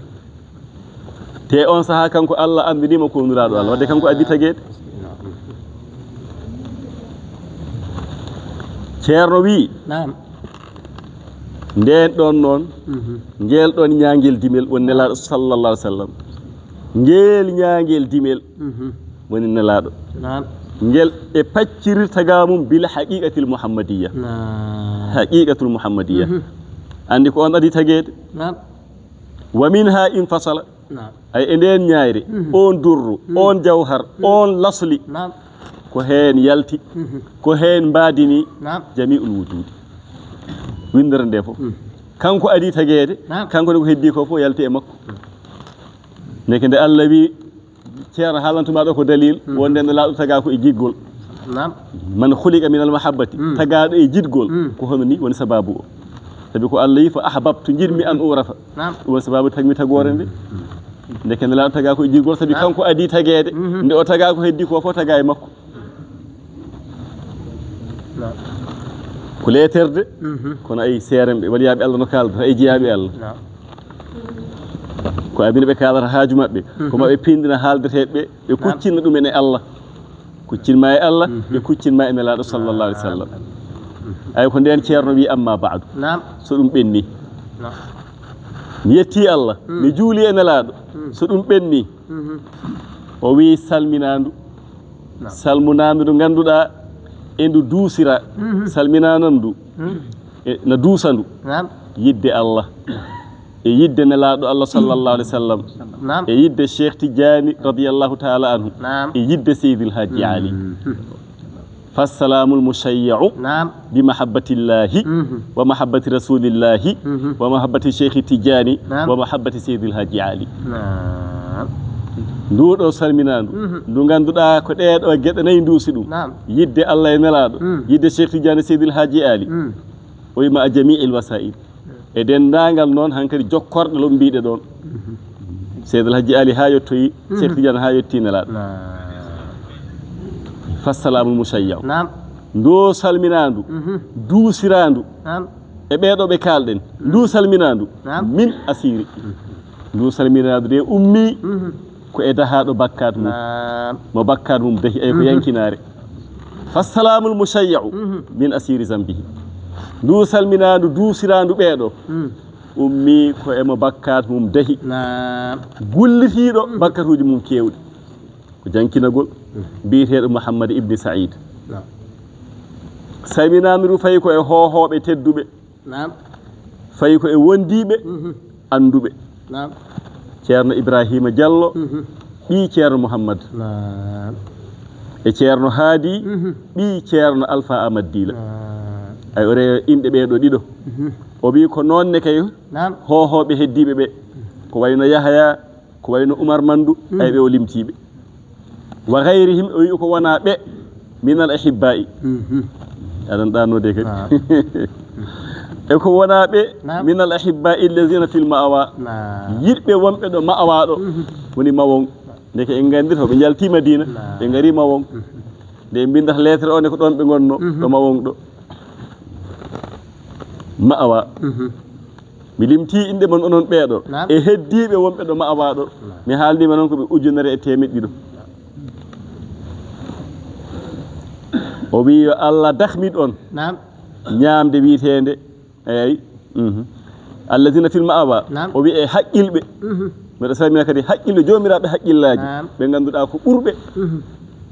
Te on sahaa kanko Allah anndinii mo ko Nulaaɗo Allah, wadde kanko addi tageede. Ceerno wii, naam, ndeen ɗoon noon, mhm, ngeel ɗoon ñaangel dimel woni Nelaaɗo sallallahu alaihi wa sallam. Ngeel ñaangel dimel, mhm, woni Nelaaɗo. Naam. Ngel ɓe paccirirta ga mum bil haqiqatil muhammadiyya. Naam. Haqiqatul muhammadiyya. Mhm. Anndi ko on addi tageede. Naam. Wa minha infasala. Naam. Ay, e ndeen ñaayre, mhm, on durru, mhm, on jawhar, mhm, on lasli, naam, ko heen yalti, mhm, ko heen mbaadini, naam, jami'ul wujudi. Winndere nde fof. Mhm. Kanko adii tageede, naam, kanko ne ko heddii ko fof yalti e makko. Mhm. Ndeke nde Allah wi, Ceerno haalantuma ɗo ko dalil, mhm, wonde Nelaaɗo tagaa ko e jiɗgol. Naam. Man khuliqa minal mahabbati, mm, tagaaɗo e jiɗgol, mm, ko hono ni woni sababu o. Sabi ko Allah yi, "Fa ahbabtu", njiɗmi an urafa. Naam. Ɗum woni sababu tagmi tagoore nde. Mm. Ndeke Nelaaɗo tagaa ko e jiɗgol, sabi, naam, kanko adii tageede. Mhm. Nde o tagaa ko heddii ko fof tagaa e makko. Naam. Ko leeterde, mhm, kono ay seerenɓe, waliyaaɓe Allah no kaaldata, ay jiyaaɓe Allah. Naam. Ko aduna ɓe kaalata haaju maɓɓe, ko maɓɓe pindina haaldeteeɓe ɓe, ɓe kuccinna ɗumen e Allah. Kuccin ma e Allah, ɓe kuccin ma e Nelaaɗo sallallahu alaihi wasallam. Ay ko nden Ceerno wi amma ba'du. Naam. So ɗum ɓenni. Naam. Mi yetti Allah, mi juuli e Nelaaɗo. So ɗum ɓenni. O wi salminaandu. Naam. Salminaandu ndu ngannduɗaa e ndu duusira. Salminaandu ndu. E, na duusa ndu. Naam. Yidde Allah. E yidde Nelaaɗo Allah sallallahu alaihi wasallam. Naam. E yidde Cheikh Tidiane radiyallahu ta'ala anhu. Naam. E yidde Seydil Hadji Ali. Fassalaamul mushayya'u. Naam. Bi mahabbatillahi wa mahabbati rasulillahi wa mahabbati Cheikh Tidiane wa mahabbati Seydil Hadji Ali. Naam. Ndu ɗo salminaandu. Ndu ngannduɗaa ko ɗee ɗo geɗe nayi nduusi ɗum. Naam. Yidde Allah e Nelaaɗo. Yidde Cheikh Tidiane Seydil Hadji Ali. O wi ma'a jami'il wasa'il. E denndaangal noon hankadi jokkorɗe lombiiɗe ɗoon. Seydil Hadji Ali haa yettoyi, Cheikh Tidiane haa yetti Nelaaɗo. Naam. Fassalaamul mushayya'u. Naam. Ndu salminaandu, duusiraandu. Naam. E ɓee ɗo ɓe kaalɗen. Ndu salminaandu, naam, min asiri. Ndu salminaandu de ummii ko e dahaaɗo bakkaat mum. Naam. Mo bakkaat mum dahi, ay ko yankinaare. Fassalaamul mushayya'u min asiri zambihi. Ndu salminaandu, duusiraandu ɓee ɗo. Ummii ko e mo bakkaat mum dahi. Naam. Gullitiiɗo bakkatuuji mum keewɗi. Ko jankinagol biyeteeɗo Muhammad ibn Said. Naam. Salminaandu ndu fayi ko e hoohooɓe tedduɓe. Naam. Fayi ko e wondiiɓe annduɓe. Naam. Ceerno Ibrahima Diallo, ɓii Ceerno Muhammad. Naam. E Ceerno Haadi, ɓii Ceerno Alfa Ahmad Diila. Naam. Ay, o rewi inɗe ɓee ɗo ɗiɗo. O wi ko noon ne kay. Naam. Hoohooɓe heddiiɓe ɓe, ko wayno Yahaya, ko wayno Umar Mandu, ay ɓe o limtiiɓe. Wa ghayrihim, o wi ko wonaa ɓe, minal ahibba'i. Aɗan ɗaanode kadi. Naam. E ko wonaa ɓe, naam, minal ahibba'i allazina fil ma'awa. Naam. Yiɗɓe wonɓe ɗo ma'awa ɗo, woni Mawon. Ndeke en nganndi to ɓe njalti Madina, naam, ɓe ngari Mawon. Nde en mbindata lettre o ne ko ɗoon ɓe ngonno, ɗo Mawon ɗo. Ma'awa. Mi limtii inɗe mon onon ɓee ɗo. Naam. E heddiiɓe wonɓe ɗo ma'awa ɗo. Naam. Mi haalniima noon ko ɓe ujunere e teemeɗɗe ɗiɗo. O wi yo Allah dahmit on. Naam. Ñaamde wiyeteende, eey, mhm. Allazina fil ma'awa. Naam. O wi e haqqilɓe. Mbeɗa salmina kadi haqqilɓe, joomiraaɓe haqqillaaji. Naam. Ɓe ngannduɗaa ko ɓurɓe.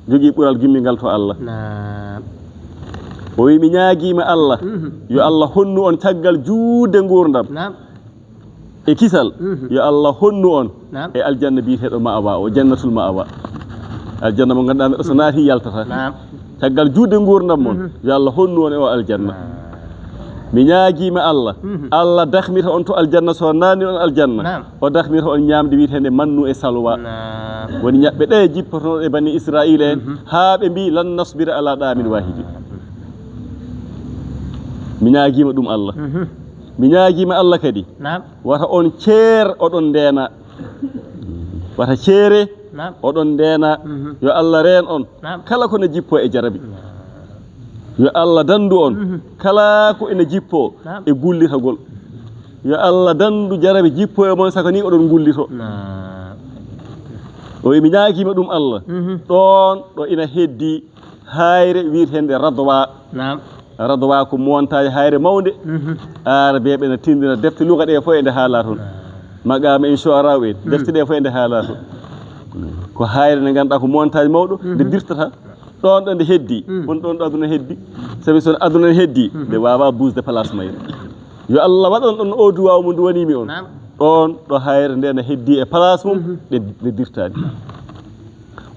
Jogii ɓural gimmingal to Allah. Naam. O wi, mi ñaagiima Allah, yo Allah honnu on caggal juutde nguurndam. Naam. E kisal, yo Allah honnu on, naam, e aljanna biyeteeɗo ma'awa o, jannatul ma'awa. Aljanna mo ngannduɗaa neɗɗo so naati yaltata. Naam. Caggal juutde nguurndam mon, yo Allah honnu on e o aljanna. Naam. Mi ñaagiima Allah, Allah dahmita on to aljanna, so naatni on aljanna. Naam. O dahmita on ñaamde wiyeteende mannu e salwa. Naam. Woni ñaɓɓe ɗe jippotonoo e bani Israa'iila en, haa ɓe mbii, lan nasbira ala da'amin wahidin. Mi ñaagiima ɗum Allah. Mi ñaagiima Allah kadi. Naam. Wata on ceer oɗon ndeena. Wata ceere, naam, oɗon ndeena. Yo Allah reen on. Naam. Kala ko na jippoo e jarabi. Yo Allah danndu on. Kala ko ina jippoo, naam, e gullitagol. Yo Allah danndu jarabi jippoo e mon, saka ni oɗon ngullito. Naam. O wi, mi ñaagiima ɗum Allah. Ɗoon ɗo ina heddi hayre wiyeteende Radwa. Naam. Radwa ko montagne, hayre mawnde. Aarabeeɓe na tindina defte luga ɗe fof e nde haala toon. Naam. Maqaama en, shu'ara en, defte ɗe fof e nde haala toon. Ko hayre nde ngannduɗaa ko montagne mawɗo, nde dirtata. Ɗoon ɗo nde heddi, won ɗoon ɗo aduna heddi. Sabi so aduna ne heddi, nde waawaa buusde place mayre. Yo Allah waɗan ɗon o duwaaw mo duwaniimi on. Naam. Ɗoon ɗo hayre nde na heddi e place mum, nde, nde dirtaani.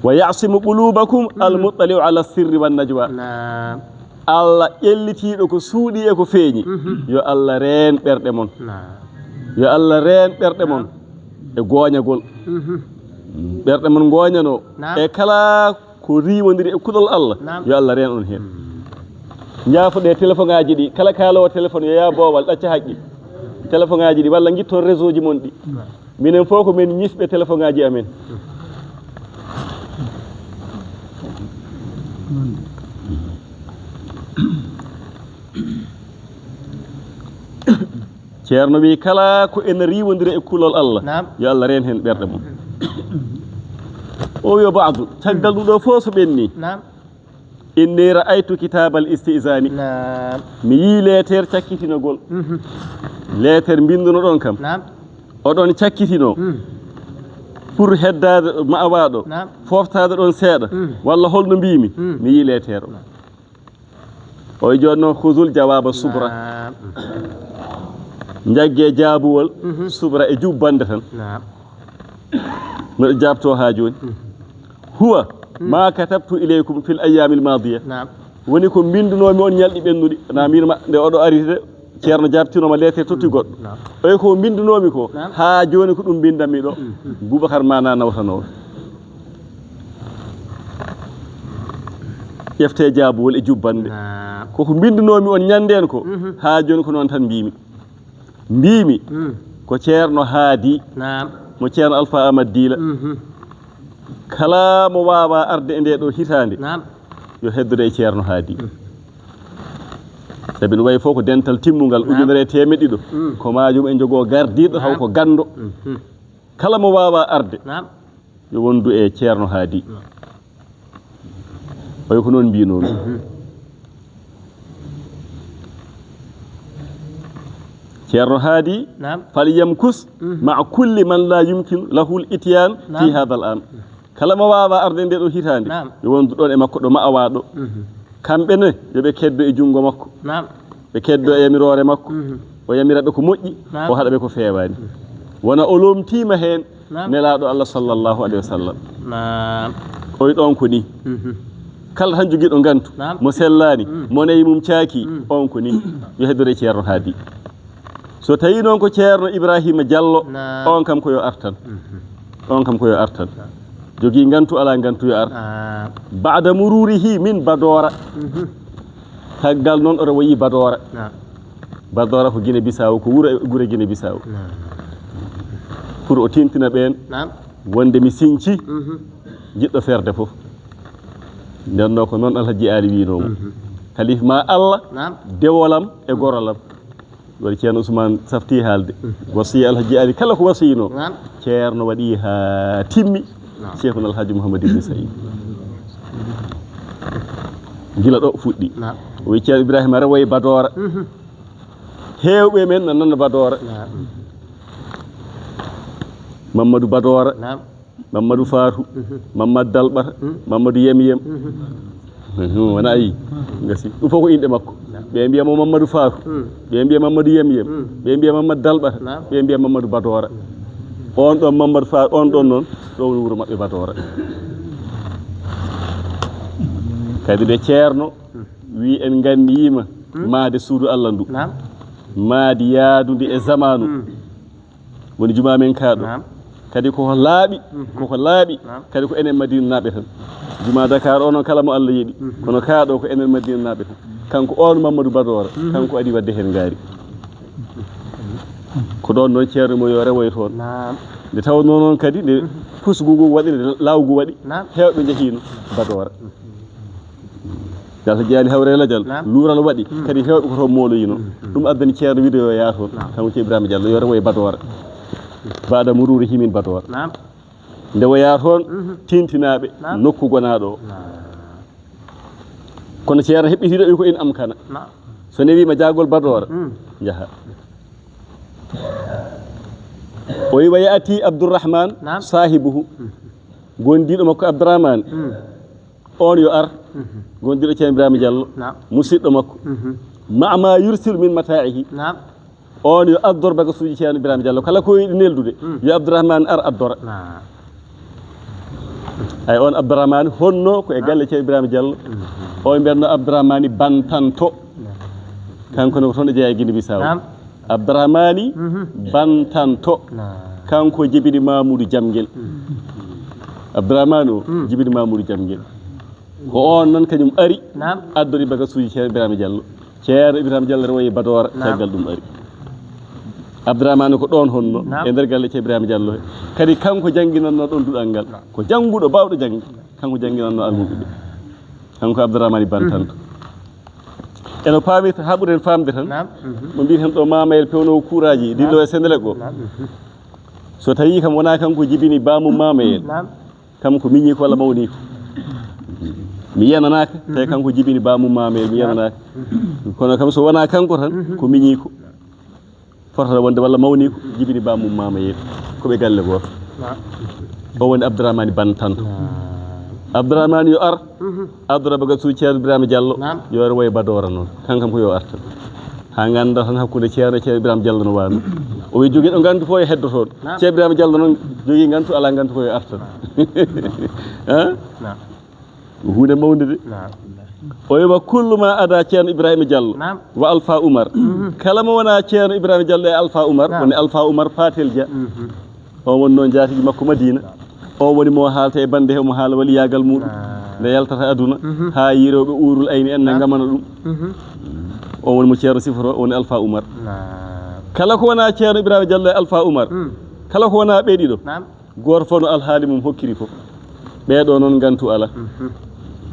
Wa ya'simu qulubakum al-muttali'u ala sirri wan najwa. Naam. Allah ƴellitiiɗo ko suuɗi e ko feeñi. Yo Allah reen ɓerɗe mon. Naam. Yo Allah reen ɓerɗe mon e gooñagol. Ɓerɗe mon ngooñanoo. Naam. E kala ko riiwondiri e kuɗol Allah. Naam. Yo Allah reen on heen. Njaafoɗee téléphone ŋaaji ɗi, kala kaaloowo téléphone yo yaa boowal, ɗacca haqqe. Téléphone ŋaaji ɗi, walla ngitton réseau ji mon ɗi. Minen fof ko min ñifɓe téléphone ŋaaji amen. Ceerno wi kala ko ena riiwondira e kulol Allah, naam, yo Allah reen heen ɓerɗe mum. O wi o baadu, caggal ɗum ɗo fof so ɓenni. Naam. Inni ra'aytu kitabal istizani. Naam. Mi yii leeter cakkitinogol. Mhm. Leeter mbindunoɗon kam. Naam. Oɗon cakkitino. Mm. Pour heddaade ma'awaaɗo. Naam. Foftaade ɗon seeɗa. Mm. Walla holno mbiimi. Mm. Mi yii leeter o. Naam. O wi jooni noon, khuzul jawaaba subra. Naam. Njaggee jaabuwol, mhm, subra e jubbannde tan. Naam. Mbeɗa jaabtoo haa jooni. Mhm. Huwa, mhm, ma katabtu ilaykum fil ayyaamil maadiya. Naam. Woni ko mbinndunoomi on ñalɗi ɓennuɗi. Na mbiimi ma, nde oɗo ari de, Ceerno jaabtinooma leeter totti goɗɗo. Naam. O wi ko mbinndunoomi ko, naam, haa jooni ko ɗum mbinndanmi ɗo. Mhm. Bubakar Maana nawtanoo. Ƴeftee jaabuwol e jubbannde. Naam. Ko ko mbinndunoomi on ñanndeen ko, mhm, haa jooni ko noon tan mbiimi. Mbiimi, mm, ko Ceerno Haadi, naam, mo Ceerno Alfa Amad Diila. Mhm. Kala mo waawaa arde e ndee ɗoo hitaande, naam, yo heddo e Ceerno Haadi. Mm. Sabi no wayi fof ko dental timmungal, naam, ujunere e teemeɗɗe ɗiɗo. Mm. Ko majum en njogoo gardiiɗo, taw, naam, ko ganndo. Mhm. Kala mo waawaa arde, naam, yo wondu e Ceerno Haadi. Naam. O wi ko noon mbinoomi. Mhm. Ceerno Haadi, naam, fal yamkus, mhm, ma'a kulli man la yumkin lahul ityan, naam, fi hadal am. Kala mo waawaa arde ndee ɗoo hitaande, naam, yo wondu ɗoon e makko ɗo ma'awaa ɗo. Mhm. Kamɓe ne, yo ɓe keddo e junngo makko. Naam. Ɓe keddo e yamiroore makko. Mhm. O yamira ɓe ko moƴƴi, naam, o haɗa ɓe ko feewaani. Mhm. Wona o loomtiima heen, naam, Nelaaɗo Allah sallallahu alayhi wa sallam. Naam. O wi ɗoon ko nii. Mhm. Kala tan jogiiɗo ngantu, naam, mo sellaani, mm, mo nayi mum caaki, mm, on ko nii. Yo heddo e Ceerno Haadi. So tawii noon ko Ceerno Ibraahiima Jallo, naam, on kam ko yo ar tan. Mhm. On kam ko yo ar tan. Jogii ngantu, alaa ngantu, yo ar. Naam. Ba'da mururihi min Badoora. Mhm. Caggal noon oto wayi Badoora. Naam. Badoora ko Gine Bisaawo, ko wuro e gure Gine Bisaawo. Naam. Pour o tintina ɓeen, naam, wonde mi sinci, mhm, jiɗɗo ferde fof. Nden noon ko noon Alhaji Aali wiynoo mo. Mhm. Kalifa ma Allah, naam, dewolam e gorolam. Waɗi Ceerno Ousmane safti haalde. Mhm. Wasiya Alhaji Aali kala ko wasiyno. Naam. Ceerno waɗi haa timmi. Naam. Cheikhuna Alhaji Mouhamadou Ibn Saïd. Gila ɗo fuɗɗi. Naam. O wi Ceerno Ibrahima rewo e Badoora. Mhm. Heewɓe men na nana Badoora. Naam. Mamadou Badoora. Naam. Mamadou Fatou, mhm, Mamadou Dalɓata, mhm, Mamadou Yem Yem. Mhm. Mhm, wona ayi. Gasi. Ɗum fof ko inɗe makko. Naam. Ɓe mbiya mo Mamadou Fatou. Mm. Ɓe mbiya Mamadou Yem Yem. Mm. Ɓe mbiya Mamadou Dalɓata. Naam. Ɓe mbiya Mamadou Badoora. Mm. On ɗon Mamadou Fatou, on ɗon noon, ɗo woni wuro maɓɓe Badoora. Kadi nde Ceerno, mm, wi en nganniima, mm, maade suudu Allah ndu. Naam. Maadi yaadundi e zamaanu. Mm. Woni jumaa men kaa ɗo. Naam. Kadi koko laaɓi, mhm, koko laaɓi, naam, kadi ko enen Madinanaaɓe tan. Jumaa Dakar o noon kala mo Allah yeɗi. Mhm. Kono kaa ɗo ko enen Madinanaaɓe tan. Kanko on Mamadou Badoora, mhm, kanko adi waɗde heen ngaari. Ko ɗoon noon Ceerno mo yo rewoy toon. Naam. Nde tawnoo noon kadi, nde, mhm, pusgu ngu waɗi, nde lawgu waɗi, naam, heewɓe njehiino Badoora. Mhm. Yalta jeyaani hawre lajal, naam, luural waɗi, mm, kadi heewɓe ko toon mooloyino. Mm, mm. Ɗum addani Ceerno wiide yo yaah toon. Naam. Kanko Ceerno Ibrahima Diallo, yo rewo e Badoora. Baada mururihi min Badoora. Naam. Nde o yaah toon, mhm, tintinaaɓe, naam, nokku gonaaɗo o. Naam. Kono Ceerno heɓɓitiiɗo wi ko in am kana. Naam. So newii ma jaagol Badoora, mm, njaha. O wi wa ya'ti Abdourahmane, naam, saahibuhu. Mm. Gondiiɗo makko Abdourahmane. Mm. On yo ar, mhm, gondiiɗo Ceerno Ibrahima Diallo, naam, musidɗo makko. Mhm. Ma'a ma yursil min mataa'ihi. Naam. On yo addor bagasuuji Ceerno Ibrahima Diallo. Kala ko yiɗi neldude, mm, yo Abdourahmane ar addora. Naam. Ay, on Abdourahmane honno ko e, naam, galle Ceerno Ibrahima Diallo. Mhm. O mbiyatno Abdourahmane Bantanto. Naam. Kanko ne ko toon e jeyaa e Guinée Bissau. Naam. Abdourahmane, mhm, Bantanto. Naam. Kanko jibini Mamoudou Jamguel. Mhm. Abdourahmane o, mm, jibini Mamoudou Jamguel. Ko on noon kañum ari, naam, addori bagasuuji Ceerno Ibrahima Diallo. Ceerno Ibrahima Diallo rewoyi Badoora, naam, caggal ɗum ari. Abdourahmane ko ɗoon honno, naam, e nder galle Ceerno Ibrahima Diallo he. Kadi kanko jannginannoo ɗoon duɗal ngal. Naam. Ko jannguɗo, baawɗo jannge. Kanko jannginannoo almuɓɓe ɓe. Kanko Abdourahmane Bantanto. Mhm. Eno paami, haɓuren faamde tan. Naam. Mhm. Mo mbiyeten ɗo Mamayel pewnoowo kuuraaji, naam, dillo e Senelec o. Naam. Mhm. So tawii kam wonaa kanko jibini baamum Mamayel. Naam. Kam ko miñiiko walla mawniiko? Mi yenanaaka, tawi, mhm, kanko jibini baamum Mamayel, mi, naam, yenanaaka. Mhm. Kono kam so wonaa kanko tan, mhm, ko miñiiko. Fotata wonde walla mawniiko, jibini baamum Mamayel. Ko ɓe galle gooto. Naam. O woni Abdourahmane Ban Tanto. Naam. Abdourahmane yo ar. Mhm. Abdourahmane Gassou Ceerno Ibrahima Diallo. Naam. Yo ar woye Badoora noon. Kankam ko yo ar tan. Haa ngannda tan hakkunde Ceerno e Ceerno Ibrahima Diallo no waano. O wi jogii ɗo ngantu fof e heddo toon. Naam. Ceerno Ibrahima Diallo noon jogii ngantu, alaa ngantu ko yo ar tan. Naam. Hein? Naam. Ko huunde mawnde de. Naam. O wi wa kullu ma ada Ceerno Ibrahima Diallo. Naam. Wa Alpha Oumar. Mhm. Kala mo wonaa Ceerno Ibrahima Diallo e Alpha Oumar, naam, woni Alpha Oumar Patel Dia. Mhm. O woni noon njaatigi makko Madina. O woni mo haalta e bannde he, omo haala waliyaagal muɗum. Naam. Nde yaltata aduna, mhm, haa yirooɓe uurul ayni en ne, naam, ngamana ɗum. Mhm. O woni mo Ceerno sifoto, o woni Alpha Oumar. Naam. Kala ko wonaa Ceerno Ibrahima Diallo e Alpha Oumar, mm, kala ko wonaa ɓe ɗiɗo, naam, gooto fof no alhaali mum hokkiri fof. Ɓee ɗo noon ngantu alaa. Mhm.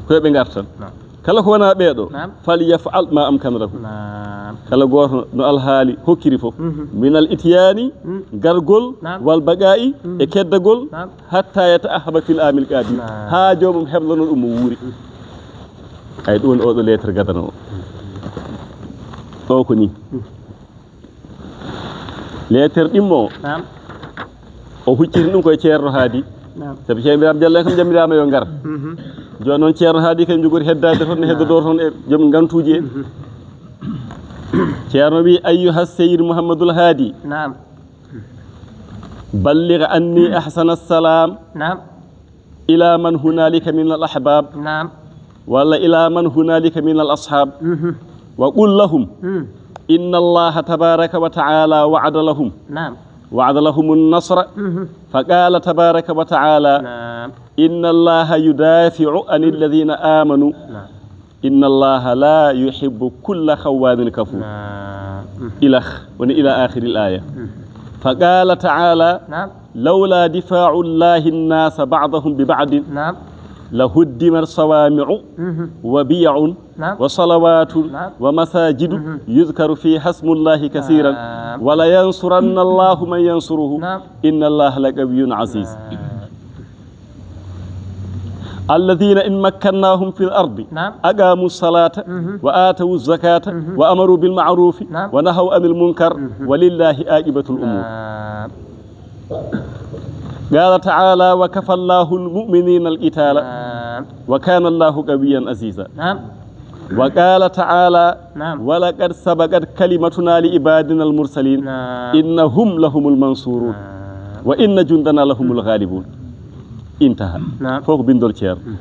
Ko yo ɓe ngar tan. Naam. Kala ko wonaa ɓee ɗo, naam, fal yafal ma amkanahu. Naam. Kala gooto no alhaali hokkiri fof. Mhm. Minal ityaani, mm, gargol, naam, wal baqaa'i, mm, e keddagol, naam, hatta yata'ahhaba fil aamil qaabil. Naam. Haa joomum heblano ɗum mo wuuri. Mm. Ay, ɗum woni oɗo lettre gadano o. Ɗo ko ni. Mm. Lettre ɗimmo o. Naam. O hucciti ɗum koye Ceerno Haadi. Naam. Sabu Ceerno Ibrahima Diallo en kam jamiraama yo ngar. Mhm. Jooni noon Ceerno Haadi kadi jogori heddaade toon, ne, naam, heddodoo toon e joom ngantuuji en. Mhm. Ceerno wi, "Ayyuha Seyyid Muhammadul Haadi. Naam. Balligh anni ahsana salam." Naam. إلى من هنالك من الأحباب، نعم. ولا إلى من هنالك من الأصحاب. مهم. وقل لهم، مم. إن الله تبارك وتعالى وعد لهم، نعم. وعد لهم النصر. مهم. فقال تبارك وتعالى، نعم. إن الله يدافع عن الذين آمنوا. نعم. إن الله لا يحب كل خوان كفور. نعم. إلى آخ-، إلى آخر الآية. مهم. فقال تعالى، نعم. لولا دفاع الله الناس بعضهم ببعض، نعم. لهدمت صوامع، مهم. وبيع، نعم. وصلوات، نعم. ومساجد، مهم. يذكر فيها اسم الله كثيرا، نعم. ولينصرن الله من ينصره، نعم. إن الله لقوي عزيز. نعم. الذين إن مكناهم في الأرض، نعم. أقاموا الصلاة، مهم. وآتوا الزكاة، مهم. وأمروا بالمعروف، نعم. ونهوا عن المنكر، مهم. ولله عاقبة الأمور. نعم. قال تعالى، وكفى الله المؤمنين القتال، نعم. وكان الله قويا عزيزا. نعم. وقال تعالى، نعم. ولقد سبقت كلمتنا لعبادنا المرسلين، نعم. إنهم لهم المنصورون، نعم. وإن جندنا لهم الغالبون. انتهى. نعم. Fof ko binndol Ceerno.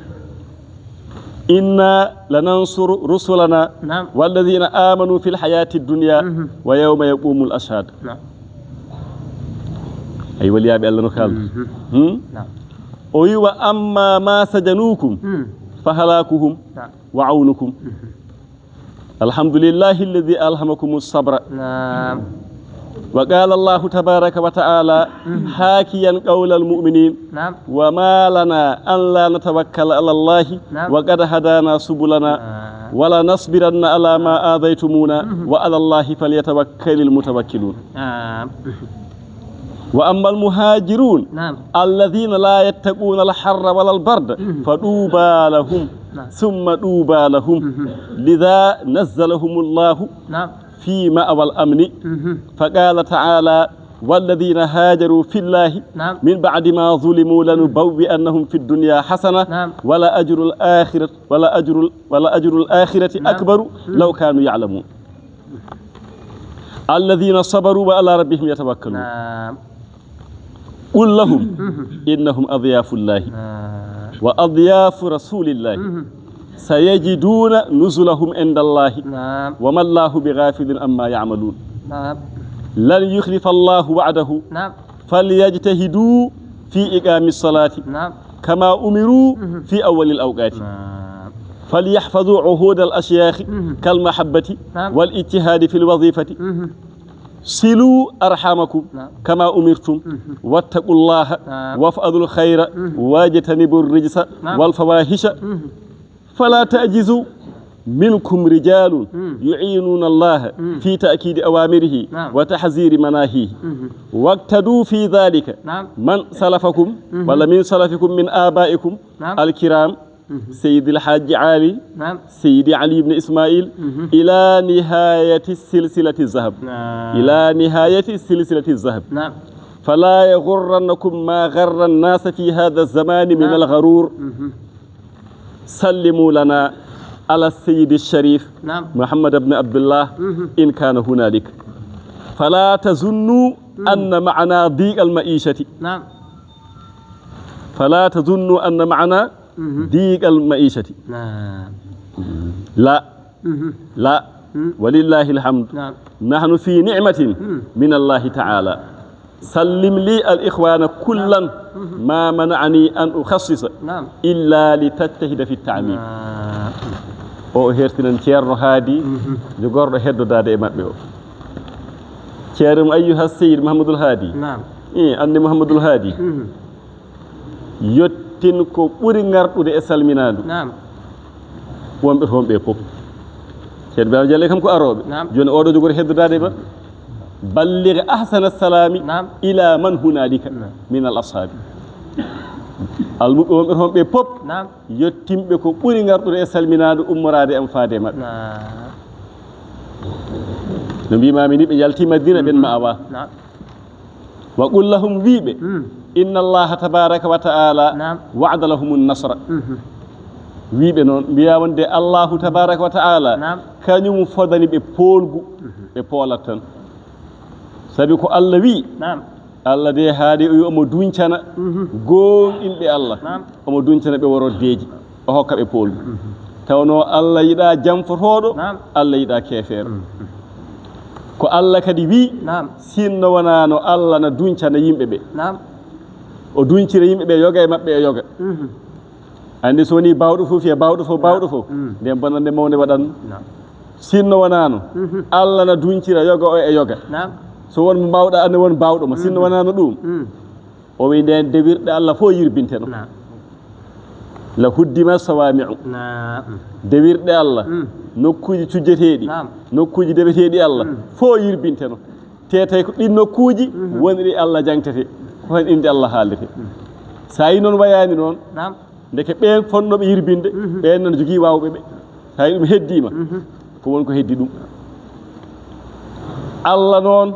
إنا لننصر رسلنا، نعم. والذين آمنوا في الحياة الدنيا، مهم. ويوم يقوم الأشهاد. نعم. Ay, waliyaaɓe Allah no kaalda. Mhm. Hmm? Naam. O wi, "Wa amma ma sajanukum, hmm, fahalakuhum, naam, wa awnukum." Mhm. الحمد لله الذي ألهمكم الصبر. نعم. وقال الله تبارك وتعالى، مهم، حاكيا قول المؤمنين، نعم. وما لنا ألا نتوكل على الله، نعم. وقد هدانا سبلنا، نعم. ولنصبرن على ما آذيتمونا، مهم. وعلى الله فليتوكل المتوكلون. نعم. وأما المهاجرون، نعم. الذين لا يتقون الحر ولا البرد، مهم. فطوبى لهم، نعم. ثم طوبى لهم، مهم. لذا نزلهم الله، نعم. في مأوى الأمن. مهم. فقال تعالى، والذين هاجروا في الله، نعم. من بعد ما ظلموا لنبوئنهم في الدنيا حسنة، نعم. ولأجر الآخرة، ولأجر، ولأجر الآخرة، نعم. أكبر، مم. لو كانوا يعلمون. الذين صبروا وعلى ربهم يتوكلون. نعم. قل لهم، مهم. إنهم أضياف الله، نعم. وأضياف رسول الله. مهم. سيجدون نزلهم عند الله. نعم. وما الله بغافل عما يعملون. نعم. لن يخلف الله وعده. نعم. فليجتهدوا في إقام الصلاة، نعم. كما أمروا، مهم. في أول الأوقات. نعم. فليحفظوا عهود الأشياخ، مهم. كالمحبة، نعم. والاجتهاد في الوظيفة. مهم. صلوا أرحامكم، نعم. كما أمرتم، مهم. واتقوا الله، نعم. وافعلوا الخير، مهم. واجتنبوا الرجس، نعم. والفواحش. مهم. فلا تعجزوا. منكم رجال مم. يعينون الله مم. في تأكيد أوامره نعم. وتحذير مناهيه. مم. واقتدوا في ذلك نعم. من سلفكم مم. ولا من سلفكم من آبائكم نعم. الكرام مم. سيد الحاج علي نعم. سيدي علي بن إسماعيل مم. إلى نهاية السلسلة الذهب نعم. إلى نهاية السلسلة الذهب نعم. فلا يغرنكم ما غر الناس في هذا الزمان من نعم. الغرور مم. سلموا لنا على السيد الشريف نعم. محمد بن عبد الله مم. إن كان هنالك. فلا تظنوا مم. أن معنا ضيق المعيشة. نعم. فلا تظنوا أن معنا مم. ضيق المعيشة. نعم. لا. مم. لا. مم. ولله الحمد. نعم. نحن في نعمة مم. من الله تعالى. سلم لي الإخوان كلا نعم. ما منعني أن أخصص نعم. إلا لتجتهد في التعميم. نعم. O hertinan Ceerno Haadi, mhm. Jogorɗo heddodaade e maɓɓe o. Ceerno mo Ayyuha Seyid Mahamadul Haadi. Naam. Eh, anndi Mahamadul Haadi. Mhm. Yottin ko ɓuri ngarɗude e salminaandu. Naam. Wonɓe toon ɓe fof. Ceerno Ibrahima Jalle kam ko arooɓe. Naam. Jooni oɗo jogori heddodaade e maɓɓe. Balligh ahsana salami naam. Ila man hunalika naam. Min al ashabi. Almuɓɓe wonɓe toon ɓe pop naam. Yottinɓe ko ɓuri ngarɗude e salminaandu ummoraade am faade e maɓɓe. Naam. No mbimami ni ɓe yalti Madina ɓen ma awa. Naam. Wa qul lahum wiɓe mm. Inna allaha tabaraka wa ta'ala naam. Wa'ada lahumun nasra. Mhm. Wiɓe noon mbiya wonde Allahu tabaraka wa ta'ala naam. Kañum fodani ɓe poolgu mhm. Ɓe poolat tan. Sabi ko Allah wi naam. Allah de haali o wi omo duñcana mhm. Gooŋɗinɓe Allah naam. Omo duñcana ɓe woroddeeji o hokka ɓe poolgu mhm. Tawnoo Allah yiɗa jamfotooɗo naam. Allah yiɗa keefeero mhm. Ko Allah kadi wi naam. Sinno wonano Allah na duñcana yimɓe ɓe naam. O duñcira yimɓe ɓe yoga e maɓɓe e yoga mhm. Anndi so woni bawɗo fof fiya bawɗo fof bawɗo fof mm. Nden bonande mawde waɗan. Sinno wonano mhm. Allah na duñcira yoga o e yoga naam. So won mo mbawɗa ande won bawɗo ma sinno mhm. Wonano ɗum mm. O wi nden dewirɗe Allah fof yirbinteno naam. La huddima sawami'u naam. Dewirɗe Allah mm. Nokkuji cujjeteɗi naam. Nokkuji deweteɗi Allah mm. Fof yirbinteno. Te tawi ko ɗin nokkuuji woni ɗi Allah jangtete ko hen innde Allah haaldete. So a yi noon wayaani noon ndeke ɓeen fonnooɓe yirbinde ɓeen noon jogii waawɓe ɓe. Tawi ɗum heddiima ko won ko heddi ɗum. Allah noon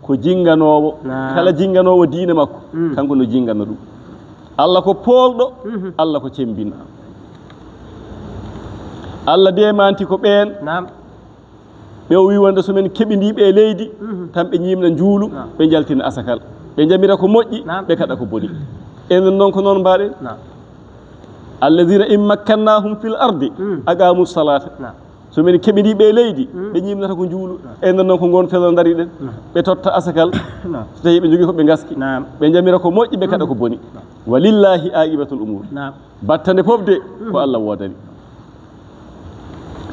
ko jinganoowo kala jinganoowo diine makko kanko no jingana ɗum. Allah ko poolɗo Allah ko cembinɗo. Allah demanti ko ɓeen ɓe o wi wonde so min keɓidii ɓe e leydi tan ɓe ñiimna njuulu ɓe njaltina asakal ɓe njamira ko moƴƴi ɓe kaɗa ko boni. Enen noon ko noon mbaɗen. Alladina in makkannahum fil ardi aqamu salata. So min keɓidii ɓe e leydi ɓe ñiimnata ko njuulu. Enen noon ko ngoon feloore ndariɗen. Ɓe totta asakal so tawi ɓe njogii ko ɓe ngaski ɓe njamira ko moƴƴi ɓe kaɗa ko boni. Walillahi aqibatul umur. Battane fof de ko Allah woodani.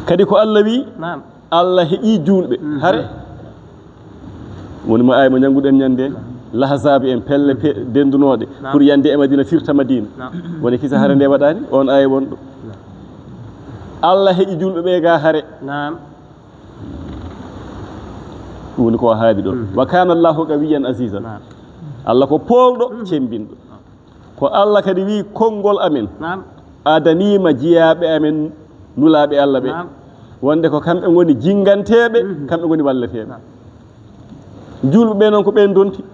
Kadi ko Allah wi Allah heƴi juulɓe hare. Woni mo ay mo njannguɗen ñande lahazaabi en pelle dendunooɗe pour yande e Madina firta Madina. Woni kisa hare nde waɗani on ay wonɗo. Allah heƴi juulɓe ɓe ga hare. Ɗum woni ko haali ɗon. Wa kana Allahu qawiyyan aziza. Allah ko poolɗo cembinɗo. Ko Allah kadi wi konngol amen adaniima jiyaaɓe amen nulaaɓe Allah ɓe wonde ko kamɓe ngoni jinganteeɓe kamɓe ngoni walleteeɓe. Juulɓe ɓe noon ko ɓeen donti.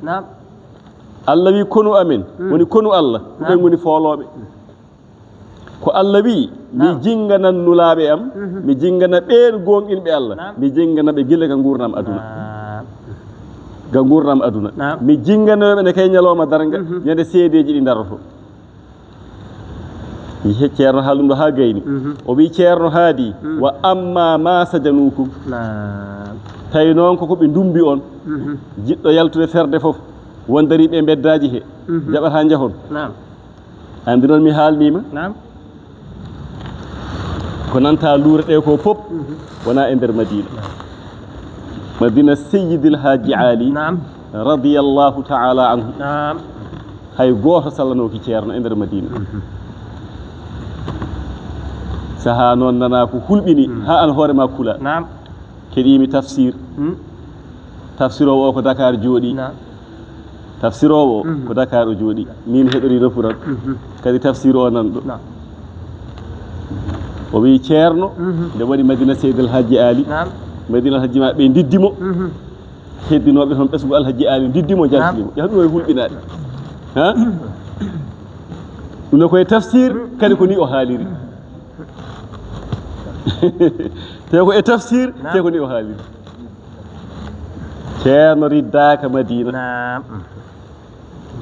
Allah wi konu amen woni konu Allah ko ɓe ngoni foolooɓe. Ko Allah wi mi jinganan nulaaɓe am mi jingana ɓeen gooŋɗinɓe Allah mi jingana ɓe gila ka nguurnam aduna. Ga nguurnam aduna mi jinganoɓe ne kay ñalawma darnga ñande seedeeji ɗi daroto. Ceerno haali ɗum ɗo haa gayni o wi ceerno haadi wa amma ma sajanukum. Tawi noon koko ɓe ndumbi on jiɗɗo yaltude ferde fof won dariɓe e mbeddaaji he jaɓata njahon. Anndi noon mi haalniima ko nanta luure ɗe ko pop wona e nder Madina. Madina Seyyidil Haaji Ali radiyallahu taala anhu hay gooto sallanooki ceerno e nder Madina. Sahaa noon nanaa ko hulɓini, haa an hoore ma kula. Naam. Keɗiimi tafsir. Tafsiroowo o ko Dakar jooɗi. Naam. Tafsiroowo o ko Dakar o jooɗi. Min heɗori nofru am. Kadi tafsir o nanɗo. Naam. O wii Ceerno, nde waɗi Madina Seydi El Hadji Ali. Naam. Madina El Hadji ma ɓe ndiddi mo. Heddinooɓe toon ɓesngu Alhaji Ali ndiddi mo, jaltini mo. Naam. Yaha ɗum e hulɓinaade. Ha? Ɗum ne koye tafsir, kadi ko ni o haaliri. Te ko e tafsir, naam, te ko ni o haaliri. Ceerno riddaaka Madina. Naam.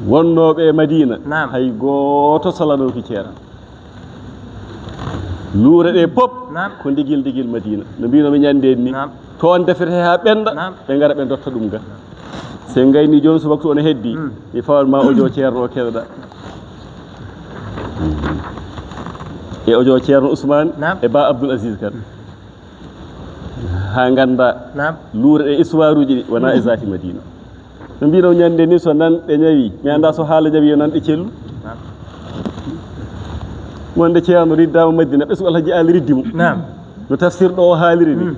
Wonnooɓe e Madina, naam, hay gooto salanooki Ceerno. Luure ɗe pop, naam, ko ndigil ndigil Madina. No mbinomi ñande ni, naam, toon defete haa ɓennda, naam, ɓe ngara ɓe ndotta ɗum ga. So en ngayni jooni, so waktu on heddi, mm, mi fawan ma audio Ceerno o keɗoɗa. E audio Ceerno Ousmane, naam, e Ba Abdoul Aziz Kane. Haa ngannda, naam, luure ɗe histoire uji ɗi wona e zaati Madina. No mbino ñande ni, so nan ɗe ñawi, mi annda so haala ñawi yo nan ɗe cellu. Naam. Wonde Ceerno riddama Madina, ɓesngu Alhaji Ali riddi mo. Naam. No tafsir ɗo o haaliri ni. Mm.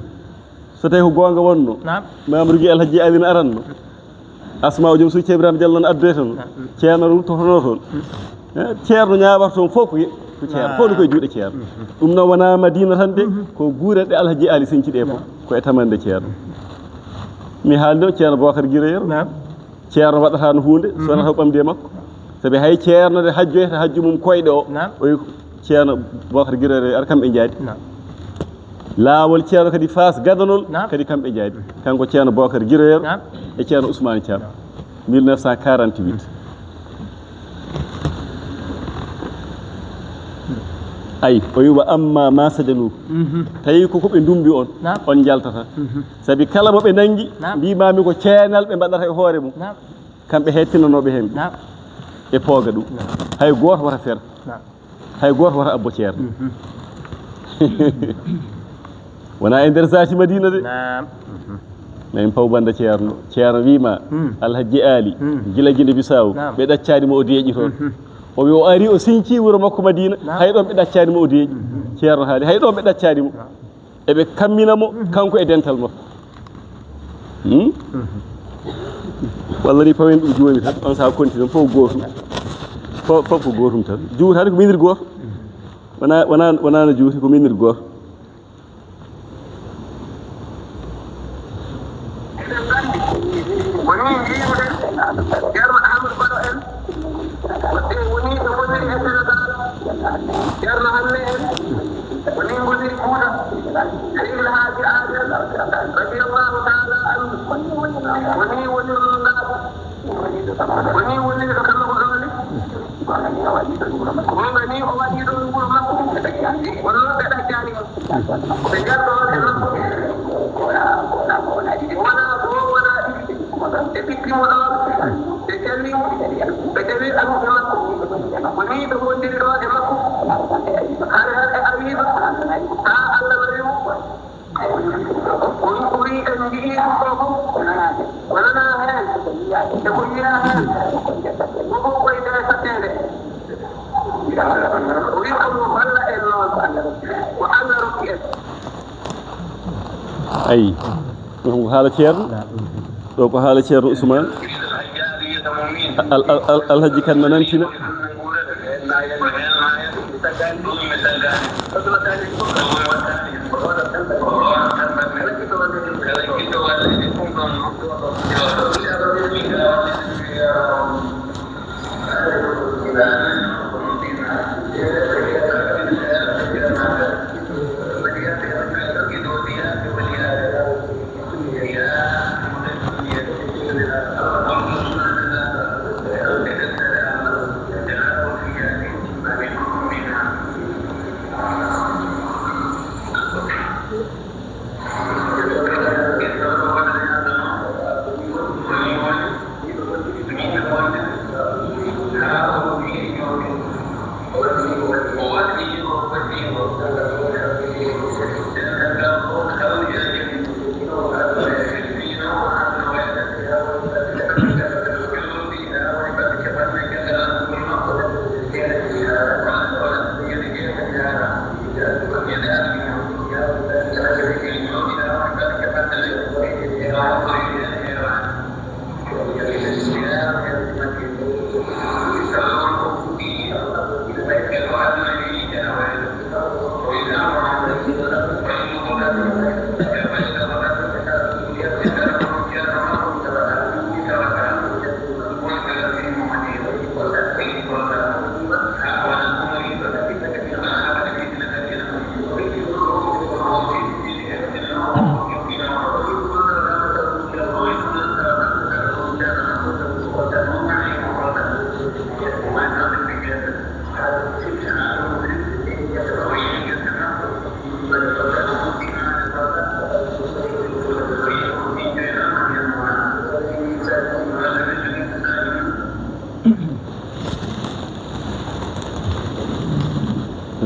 So tawi ko goonga wonno, naam, Mamadou Gueye Alhaji Ali no aranno. Asma o joom suuji Ceerno Ibrahima Diallo no addoyta no. Naam. Ceerno ruttotono toon. Eh, Ceerno ñaawata toon fof ko ye-, ko Ceerno. Fof no koye juuɗe Ceerno. Ɗum noon wona Madina tan de, ko guure ɗe Alhaji Ali Sinci ɗe fof, ko e tamande Ceerno. Mi haalno Ceerno Bocar Guiro Yero. Naam. Ceerno waɗata no huunde, so wonata ko ɓamde e makko. Sabi hay Ceerno nde hajjoyta hajju mum koyɗe o, naam, o wi Ceerno Bocar Guiro Yero, ara kamɓe njaadi. Naam. Laawol Ceerno kadi Faas gadanol, naam, kadi kamɓe njaadi. Kanko Ceerno Bocar Guiro Yero, naam, e Ceerno Ousmane Thiam. Naam. Mille neuf cent quarante-huit. Ay, o wi, "Wa amma ma sajanu." Mhm. Tawi ko ko ɓe ndumbi on, naam, on njaltata. Mhm. Sabi kala mo ɓe nangi, naam, mbimami ko ceenal ɓe mbaɗata e hoore mum. Naam. Kamɓe hettinanooɓe heen ɓe. Naam. E pooga ɗum. Naam. Hay gooto wata fer. Naam. Hay gooto wata abbo Ceerno. Mhm. Wona e nder zaati Madina de. Naam. Mhm. Ma en paw banda Ceerno. Ceerno wiima, hmm, Alhaji Ali, hmm, gila Gine Bisaw, naam, ɓe ɗaccaani mo o deeƴi toon. Mhm. O wi o ari o sinci wuro makko Madina, naam, hay ɗoon ɓe ɗaccaani mo o deeƴi. Mhm. Ceerno haali, hay ɗoon ɓe ɗaccaani mo. Naam. Eɓe kammina mo, mhm, kanko e dental makko. Hmm? Mhm. Walla ni pawen ɗum jooni tan, on saha continue, fof gootum. Fof, fof ko gootum tan. Juutani ko minir gooto. Wona, wona, wona no juuti ko minir gooto. Woni mbiyude Ceerno Amadou Baro en, wonde woni ɓe woniri e Senegal, Ceerno Hamme en, woni ngoniri Fuuta, Seydi El Hadji Adel, radiyallahu taala anhu, woni wonirno Ngaabu, woni woniri to Kamma ko Doole, ko ɗum ni o waɗi ɗon wuro makko, wonno ɓe ɗaccaani mo. Ɓe ngarɗo e makko. Wona goo, wona ɗiɗi. Ɓe ɓitti mo ɗoon. Ɓe calli mo. Ɓe tawi aruɓe makko. Ko nii ɓe ngondiri ɗo e makko. Hare hare ariiɗo. Haa Allah waɗi mo. Ko, ko wi en njiyii ɗum ɗo fof. O nanaa heen. E ko yiyaa heen. Ko fof koye nder saɗteende. O wi kam o balla en noon. Ko Allah rokki en. Ayi, ɗum ko haala Ceerno. Ɗo ko haala Ceerno Ousmane. Al-, al-, al-, Alhaji Kan no nantina.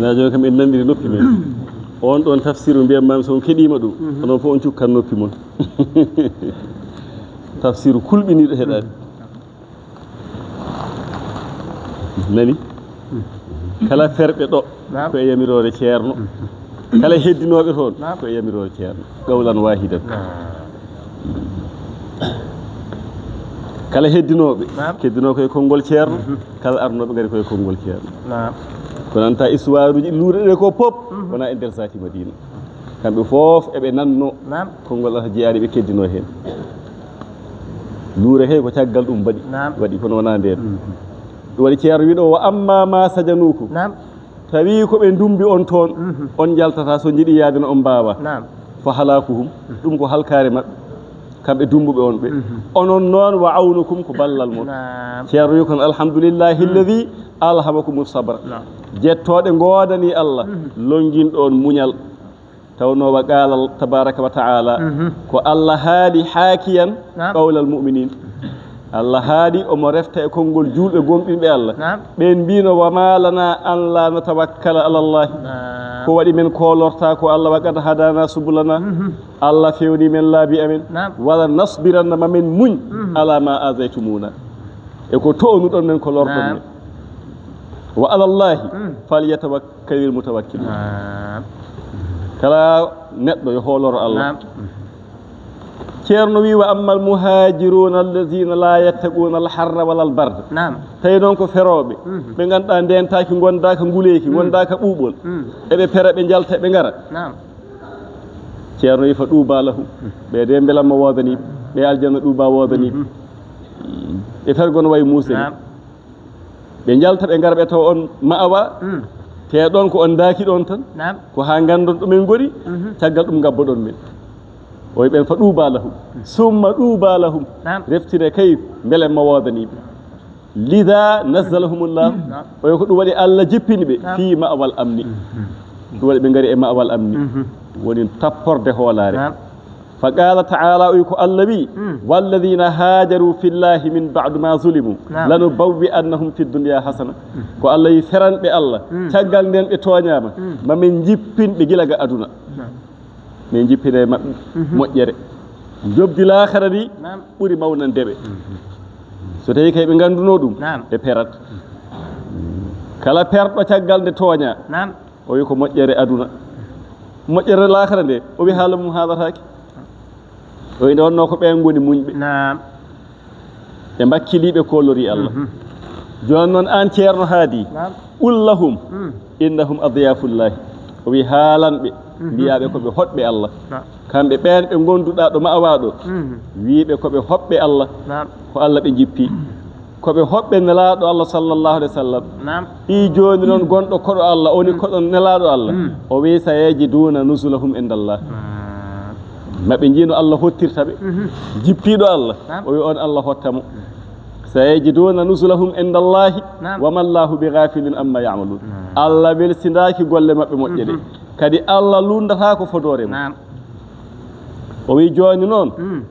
Haa jooni kam en nanndiri noppi men. On ɗon tafsiru mbiyan maami so on keɗiima ɗum, onon fof on cukkan noppi mon. Tafsiru kulɓiniiɗo heɗaani. Nani? Kala ferɓe ɗo, naam, ko e yamiroore ceerno. Kala heddinooɓe toon, naam, ko e yamiroore ceerno. Qawlan waahidan. Naam. Kala heddinooɓe, naam, keddinoo ko e konngol ceerno. Mhm. Kala arnooɓe ngari ko e konngol ceerno. Naam. Kono anta histoire uji luure ɗe ko pop, mhm, wona e nder Zaati Madina. Kamɓe fof eɓe nanno, naam, konngol Alhaji Ali ɓe keddinoo heen. Luure he ko caggal ɗum mbaɗi. Naam. Waɗi kono wonaa ndeen. Mhm. Ɗum waɗi ceerno wiɗo, "Wa amma ma sajanukum." Naam. Tawi ko ɓe ndumbi on toon, mhm, on njaltata, so njiɗi yaade no on mbaawa. Naam. Fa halakuhum. Mhm. Ɗum ko halkaare maɓɓe. Kamɓe dumbuɓe on ɓe. Mhm. Onon noon wa awnukum ko ballal mon. Naam. Ceerno wi kon, "Alhamdulillahi, mhm, alladhi alhamakumu sabra." Naam. Jettooɗe ngoodani Allah, mhm, longinɗo on muñal. Tawnoo wa qaala tabaaraka wa ta'aala, mhm, ko Allah haali haakiyan, naam, qawlal mu'miniin. Allah haali omo refta e konngol juulɓe gomɗinɓe Allah. Naam. Ɓeen mbiino, "Wa maa lanaa an laa natawakkala ala Allahi." Naam. Ko waɗi men koolortaa ko Allah, "Wa qad hadaanaa subulanaa." Mhm. Allah feewni men laabi amen. Naam. "Wa la nasbiranna," ma men muñ, mhm, "ala maa aazaytumuuna." E ko to'onuɗon men, ko lorɗon men. Naam. "Wa ala Allahi, mm, falyatawakkal." Kalil mutawakkil. Naam. Kala neɗɗo yo hooloro Allah. Naam. Ceerno wi, "Wa ammal muhajiruna alladhina la yattaquna al-harra wala al-barda." Naam. Tawi noon ko ferooɓe. Mhm. Ɓe ngannduɗaa ndentaaki, ngondaaka nguleeki, mhm, ngondaaka ɓuuɓol. Mhm. Eɓe pera, ɓe njalta, ɓe ngara. Naam. Ceerno wi, "Fa duuba lahum." Mhm. Ɓe de mbelamma woodanii ɓe. Ɓe aljanna duuba woodanii ɓe. Mhm. Ɓe fergo no wayi muusere. Naam. Ɓe njalta, ɓe ngara, ɓe tawa on ma'awa. Mm. Te ɗon ko on ndaaki ɗon tan. Naam. Ko haa nganndon ɗo men ngoni, mhm, caggal ɗum ngabboɗon men. O wi ɓen, "Fa duuba lahum." Summa duuba lahum. Naam. Reftire kay, mbele ma woodanii ɓe. "Lida nazzalahumullah." Naam. O wi ko ɗum waɗi Allah jippini ɓe. Naam. "Fi ma'wal amni." Mhm. Ɗum waɗi ɓe ngari e ma'wal amni. Mhm. Woni tapporde hoolaare. Naam. Fa qaala ta'aala, o wi ko Allah wi, mm, "Walladina haajaru fillahi min ba'du ma zulimu, naam, lanubawwi'annahum fi dunya hasana." Mm. Ko Allah wi feranɓe Allah, mm, caggal nden ɓe tooñaama, mm, ma min jippin ɓe gila ga aduna. Naam. Min jippina e maɓɓe, mhm, moƴƴere. Njoɓdi laakhara ndi, naam, ɓuri mawnande ɓe. Mhm. So tawi kay ɓe ngannduno ɗum, naam, ɓe perat. Kala perɗo caggal nde tooña, naam, o wi ko moƴƴere aduna. Moƴƴere laakhara nde, o wi haala mum haalataake. O wi nde wonno ko ɓen ngoni muñɓe. Naam. Ɓe mbakkili, ɓe koolori Allah. Mhm. Jooni noon, aan Ceerno Haadi, naam, qul lahum, mm, innahum adyafullahi. O wi haalan ɓe, mhm, mbiyaa ɓe ko ɓe hoɗɓe Allah. Naam. Kamɓe ɓeen ɓe ngonduɗaa ɗo ma'awa ɗo, mhm, wii ɓe ko ɓe hoɗɓe Allah. Naam. Ko Allah ɓe njippi. Ko ɓe hoɓɓe Nelaaɗo Allah sallallahu alayhi wa sallam. Naam. Ɓii jooni noon gonɗo koɗo Allah, o woni, mm, koɗo Nelaaɗo Allah. Mm. O wi, "Sayajiduuna nuzulahum indallah." Naam. Ma ɓe njiino Allah hottirta ɓe. Mhm. Jippiiɗo Allah, naam, o wi on Allah hotta mo. "Sayajiduuna nuzulahum indallahi, naam, wa mallahu bi ghafilin amma ya'malun." Naam. Allah welsindaaki golle maɓɓe moƴƴe ɗe. Mhm. Kadi Allah lunndataa ko fodoore mum. Naam. O wi jooni noon, mm,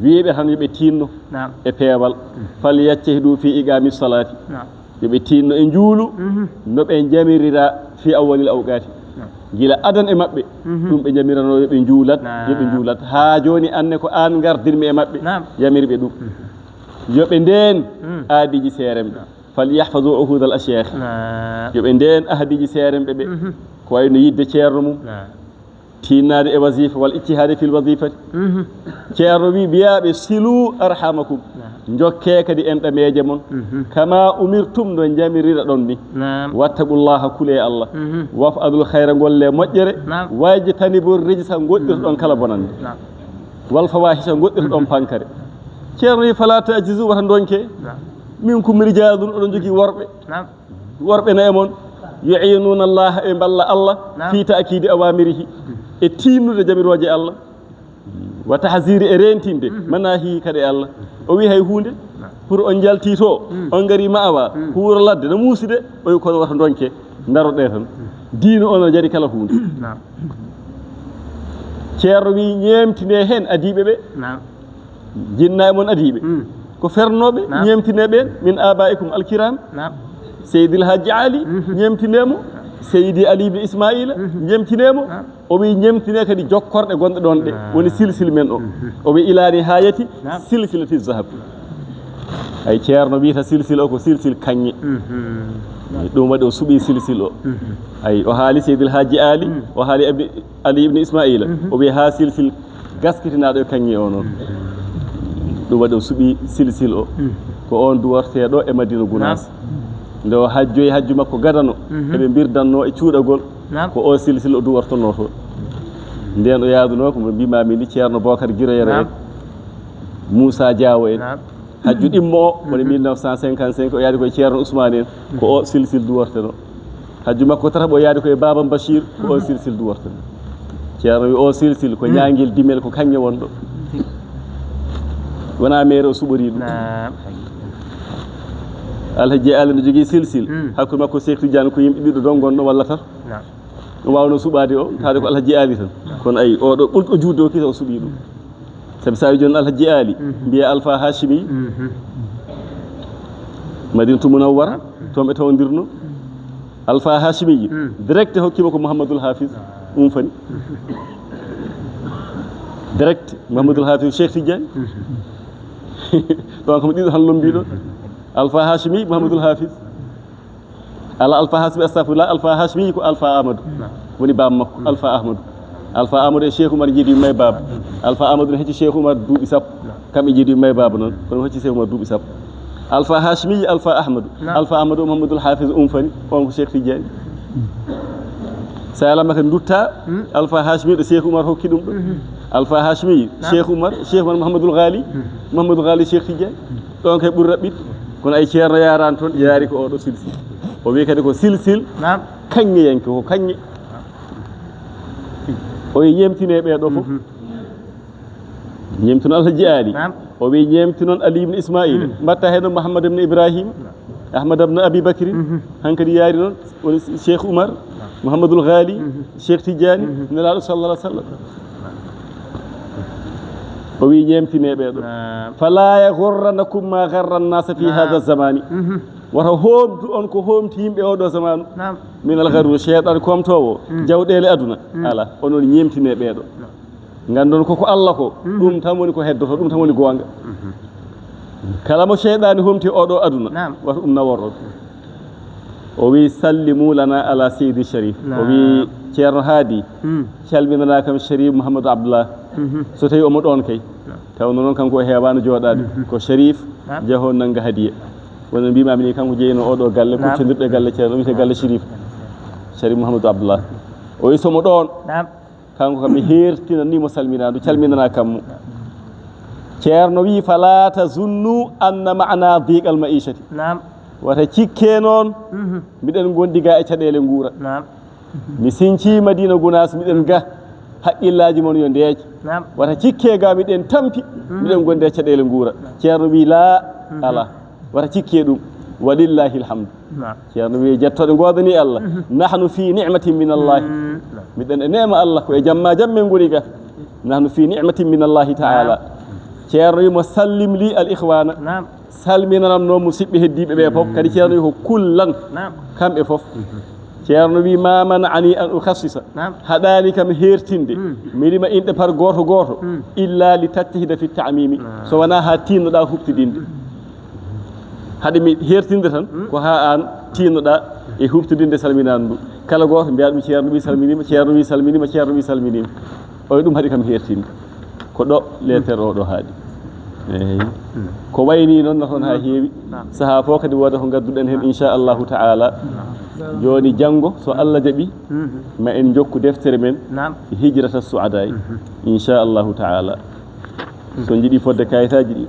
wiiɓe tan yo ɓe tiinno, naam, e peewal. Mm. "Fal yajtahidu fi iqami salati." Naam. Yo ɓe tiinno e njuulu, mhm, no ɓe njamirira fi awwalil awqati. Naam. Gila adan e maɓɓe, mhm, ɗum ɓe njamiranoo yo ɓe njuulat, naam, yo ɓe njuulat. Haa jooni anne ko aan ngardinmi e maɓɓe, naam, yamirɓe ɗum. Mhm. Yo ɓe ndeen, mm, aadiiji seeremɓe. Naam. "Fal yahfazu uhudal ashyakh." Naam. Yo ɓe ndeen aadiiji seeremɓe ɓe. Mhm. Ko wayi no yidde ceerno mum. Naam. Tinnaade e wazifa wal ijtihaadi fil wazifati. Mhm. Ceerno wi, mbiyaaɓe, "Silu arhamakum." Naam. Njokkee kadi enɗameeje mon. Mhm. "Kama umirtum," no njamiriraɗon ni. Naam. "Wattaqullaha," kulee Allah. Mhm. "Waf'alul khayra," ngolle moƴƴere. Naam. "Wajtanibu rijsa," ngoɗɗirtoɗon kala bonannde. Naam. "Wal fawahisha," ngoɗɗirtoɗon, mhm, pankare. Ceerno wi, "Fala ta'jizu," wata ndonke. Naam. "Minkum rijalun," oɗon jogii worɓe. Naam. Worɓe na e mon, "yu'inuna Allah," ɓe mballa Allah, naam, "fi ta'kidi awamirihi," e tinnude jamirooje Allah, "wa tahziri," e reentinde, mhm, manahihi kadi e Allah. O wi hay huunde, naam, pour on njalti to, mm, on ngari ma'awa, mm, huuro ladde no muusi de, o wi kono wata ndonke, ndaroɗe tan. Diina on no jari kala huunde. Naam. Ceerno wi, "Ñeemtine heen adiiɓe ɓe." Naam. Jinna e mon adiiɓe. Mm. Ko fernooɓe, naam, ñeemtinee ɓeen, min abaikum alkiram. Naam. Seydil Hajji Ali, mhm, ñeemtinee mo. Seydi Ali ibn Ismaila, ñemtinee mo. O wi ñemtinee kadi jokkorɗe gonɗe ɗon ɗe, woni silsil men o. O wi ilaa nihaayati silsilati zahab. Ay, Ceerno wiyata silsil o ko silsil kaŋŋe. Ay, ɗum waɗi o suɓi silsil o. Ay, o haali Seydil Haaji Ali, o haali Abi, Ali ibn Ismaila. O wi haa silsil gaskitinaaɗo e kaŋŋe o noon. Ɗum waɗi o suɓi silsil o. Ko oon duworteeɗo e Madina Gunaas. Nde o hajjoyi hajju makko gadano, eɓe mbirdanno e cuuɗagol, ko o silsil o duwortonoo toon. Ndeen o yaadunoo ko mbiimaami ni, Ceerno Bookar Giroyero en, Muusa Jaawo en. Hajju ɗimmo o, woni mille neuf cent cinquante-cinq, o yaadi ko e Ceerno Usmaan en, ko o silsil duworteno. Hajju makko tataɓo, o yaadi ko e Baaba Bachir, ko o silsil duworteno. Ceerno wi o silsil ko ñaangel dimel, ko kaŋŋe wonɗo. Wonaa meere o suɓori ɗum. Alhaji Ali no jogii silsil. Hakkunde makko Seex Tijaan ko yimɓe ɗiɗo ɗon ngonno walla tato. Ɗum waawno suɓaade o, taade ko Alhaji Ali tan. Kono ay, oɗo ɓurɗo juutde o kisa o suɓii ɗum. Sabi so a wii jooni Alhaji Ali, mbiya Alfa Hashimi, Madinatu Munawwara, toon ɓe tawndirno. Alfa Hashimi, direct hokkima ko Mouhamadoul Hafiz Umfani. Direct, Mouhamadoul Hafiz Cheikh Tidiane. Ɗon kam ɗiɗo tan lombiɗo. Alfa Hashimi, Mouhamadoul Hafiz. Ala Alfa Hashimi, astafirullah, Alfa Hashimi ko Alfa Amadou. Woni baaba makko, Alfa Amadou. Alfa Amadou e Cheikh Oumar njeedi yumma e baaba. Alfa Amadou ne hecci Cheikh Oumar duuɓi sappo. Kamɓe njeedi yumma e baaba noon, kono hecci Cheikh Oumar duuɓi sappo. Alfa Hashimi, Alfa Ahmadou. Alfa Amadou, Mouhamadoul Hafiz Umfani, on ko Cheikh Tidiane. Sa yalama kadi dutta, Alfa Hashimi ɗo Cheikh Oumar hokki ɗum ɗo. Alfa Hashimi, Cheikh Oumar, Cheikh Oumar Mouhamadoul Ghali, Mouhamadoul Ghali Cheikh Tidiane. Ɗon kay ɓuri raɓɓiɗde. Kono ay Ceerno yaarani toon, yaari ko oɗo silsil. O wi kadi ko silsil kaŋŋeyanke, ko kaŋŋe. O wi ñemtine ɓee ɗo fof. Ñemti noon Alhaji Ali. O wi ñemti noon Ali ibn Ismaila. Mbatta heen noon Mouhammad ibn Ibrahim, Ahmad ibn Abi Bakri, hankadi yaari noon, woni Cheikh Oumar, Mouhamadoul Ghali, Cheikh Tidiane, Nelaaɗo sallallahu alaihi wa sallam. O wi ñemtine ɓee ɗo. Fala yaghurrannakum ma gharra an-nasa fi hadha zamani. Wata hoomtu on ko hoomti yimɓe oɗo zamanu. Min al-gharur, seyɗan koomtoowo jawɗeele aduna. Ala, onon ñemtine ɓee ɗo. Nganndon ko ko Allah ko, ɗum tan woni ko heddoto, ɗum tan woni goonga. Kala mo seyɗaani homti oɗo aduna, wata ɗum nawor on. O wi sallimu lana ala Seydi Sharif. O wi Ceerno Haadi, calminana kam Sharif Mouhamadou Abdallah. So tawi omo ɗoon kay. Tawno noon kanko o heewaano jooɗaade. Ko Sharif, jahoo nannga hadiya. Woni no mbiimaami ni, kanko jeyno oɗo galle, kuccondirɗo e galle Ceerno, wiyetee galle Sharif. Sharif Mouhamadou Abdallah. O wi somo ɗoon. Kanko kam mi heertinanii mo salminaandu, calminanaa kam mo. Ceerno wi, fala tazunnu anna maana diqal maishati. Wata cikke noon, miɗen ngondi ga e caɗeele nguura. Mi sinci Madina Gunaas, miɗen ga haqqillaaji mon yo ndeec. Wata cikke ga miɗen tampi, miɗen ngondi e caɗeele nguura. Ceerno wi, la, ala. Wata cikke ɗum. Walillahi alhamdu. Ceerno wi, jettooɗe ngoodani Allah. Nahnu fi ni'matin min Allah. Miɗen e neema Allah, ko e jamma jam men ngoni ga. Nahnu fi ni'matin min Allah ta'ala. Ceerno wi mo sallim li al ikhwana. Salminanan noon musiɓɓe heddiiɓe ɓe fof. Kadi Ceerno wi ko kullan kamɓe fof. Ceerno wi, ma mana'ani an ukhassisa. Haɗaani kam heertinde. Mi rima inɗe par gooto gooto. Illa li tajtahida fi ta'mimi. So wonaa haa tiinnoɗaa huɓtidinde. Haɗi mi heertinde tan, ko haa aan tiinnoɗaa e huɓtidinde salminaandu ndu. Kala gooto mbiyaa ɗum, Ceerno wi salminiima, Ceerno wi salminiima, Ceerno wi salminiima. Oy ɗum haɗi kam heertinde. Ko ɗo leeter o ɗo haaɗi. Eey. Ko wayni noon na toon haa heewi. Sahaa fof kadi wooda ko ngadduɗen heen, inchallahu ta'ala. Jooni janngo, so Allah jaɓi, ma en njokku deftere men, Hijrata Su'adaay. Inchallahu ta'ala. So njiɗi fodde kayitaaji ɗi.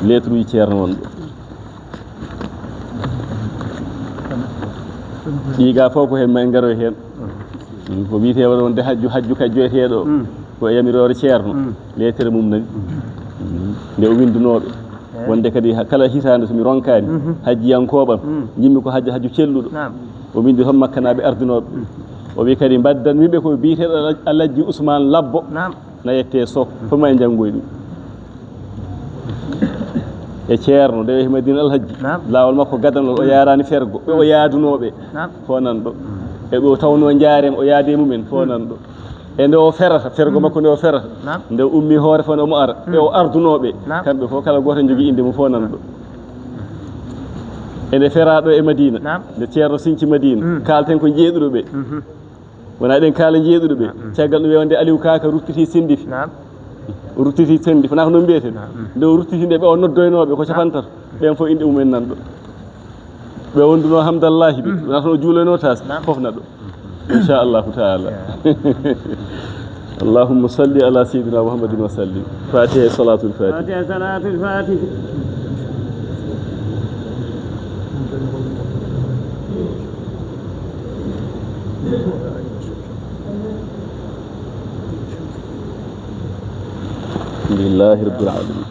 Letruuji Ceerno wonɓe. Ɗi ga fof ko heen ma en ngaroy heen. Ko wiyetee wonde hajju, hajju kajjoyteeɗo o, ko e yamiroore Ceerno. Leetere mum nani. Nde o winndunooɓe. Wonde kadi ha-, kala hitaande so mi ronkaani hajjiyankooɓam, njimmi ko hajja hajju celluɗo. O winndi toon makkanaaɓe ardunooɓe. O wi kadi mbaddanmi ɓe ko biyeteeɗo Ala-, Alhaji Ousmane Labbo. Na yettee Soh, fof ma en njanngoy ɗum. E ceerno, nde o yehi Madina Alhajji. Naam. Laawol makko gadanol, o yaaraani fergo. Ɓe o yaadunooɓe. Naam. Fof nan ɗo. E ɓe o tawnoo njaarem, o yaade mumen. Fof nan ɗo. E nde o ferata, fergo makko nde o ferata. Naam. Nde o ummi hoore fof nde omo ara. E o ardunooɓe. Naam. Kamɓe fof kala gooto jogii innde mum fof nan ɗo. E nde feraaɗo e Madina. Naam. Nde ceerno sinci Madina. Kaalten ko jeeɗuɗo ɓe. Wona eɗen kaala jeeɗuɗo ɓe. Caggal ɗum wewande Aliou Kaka ruttiti Sendifi. Naam. O ruttiti Sendifi. Wona ko noon mbiyeten? Naam. Nde o ruttiti nde ɓe o noddoynooɓe ko capantato. Ɓen fof inɗe mumen nan ɗo. Ɓe wonduno Hamdallahi ɓe. Wona toon o juuloyno taas. Naam. Fof na ɗo. Inchallahu taala. Allahumma salli ala sayyidina Muhammadin wa sallim. Fatiha e salatul fatiha. Fatiha, salatul fatiha. Alhamdulillahi rabbil alamin.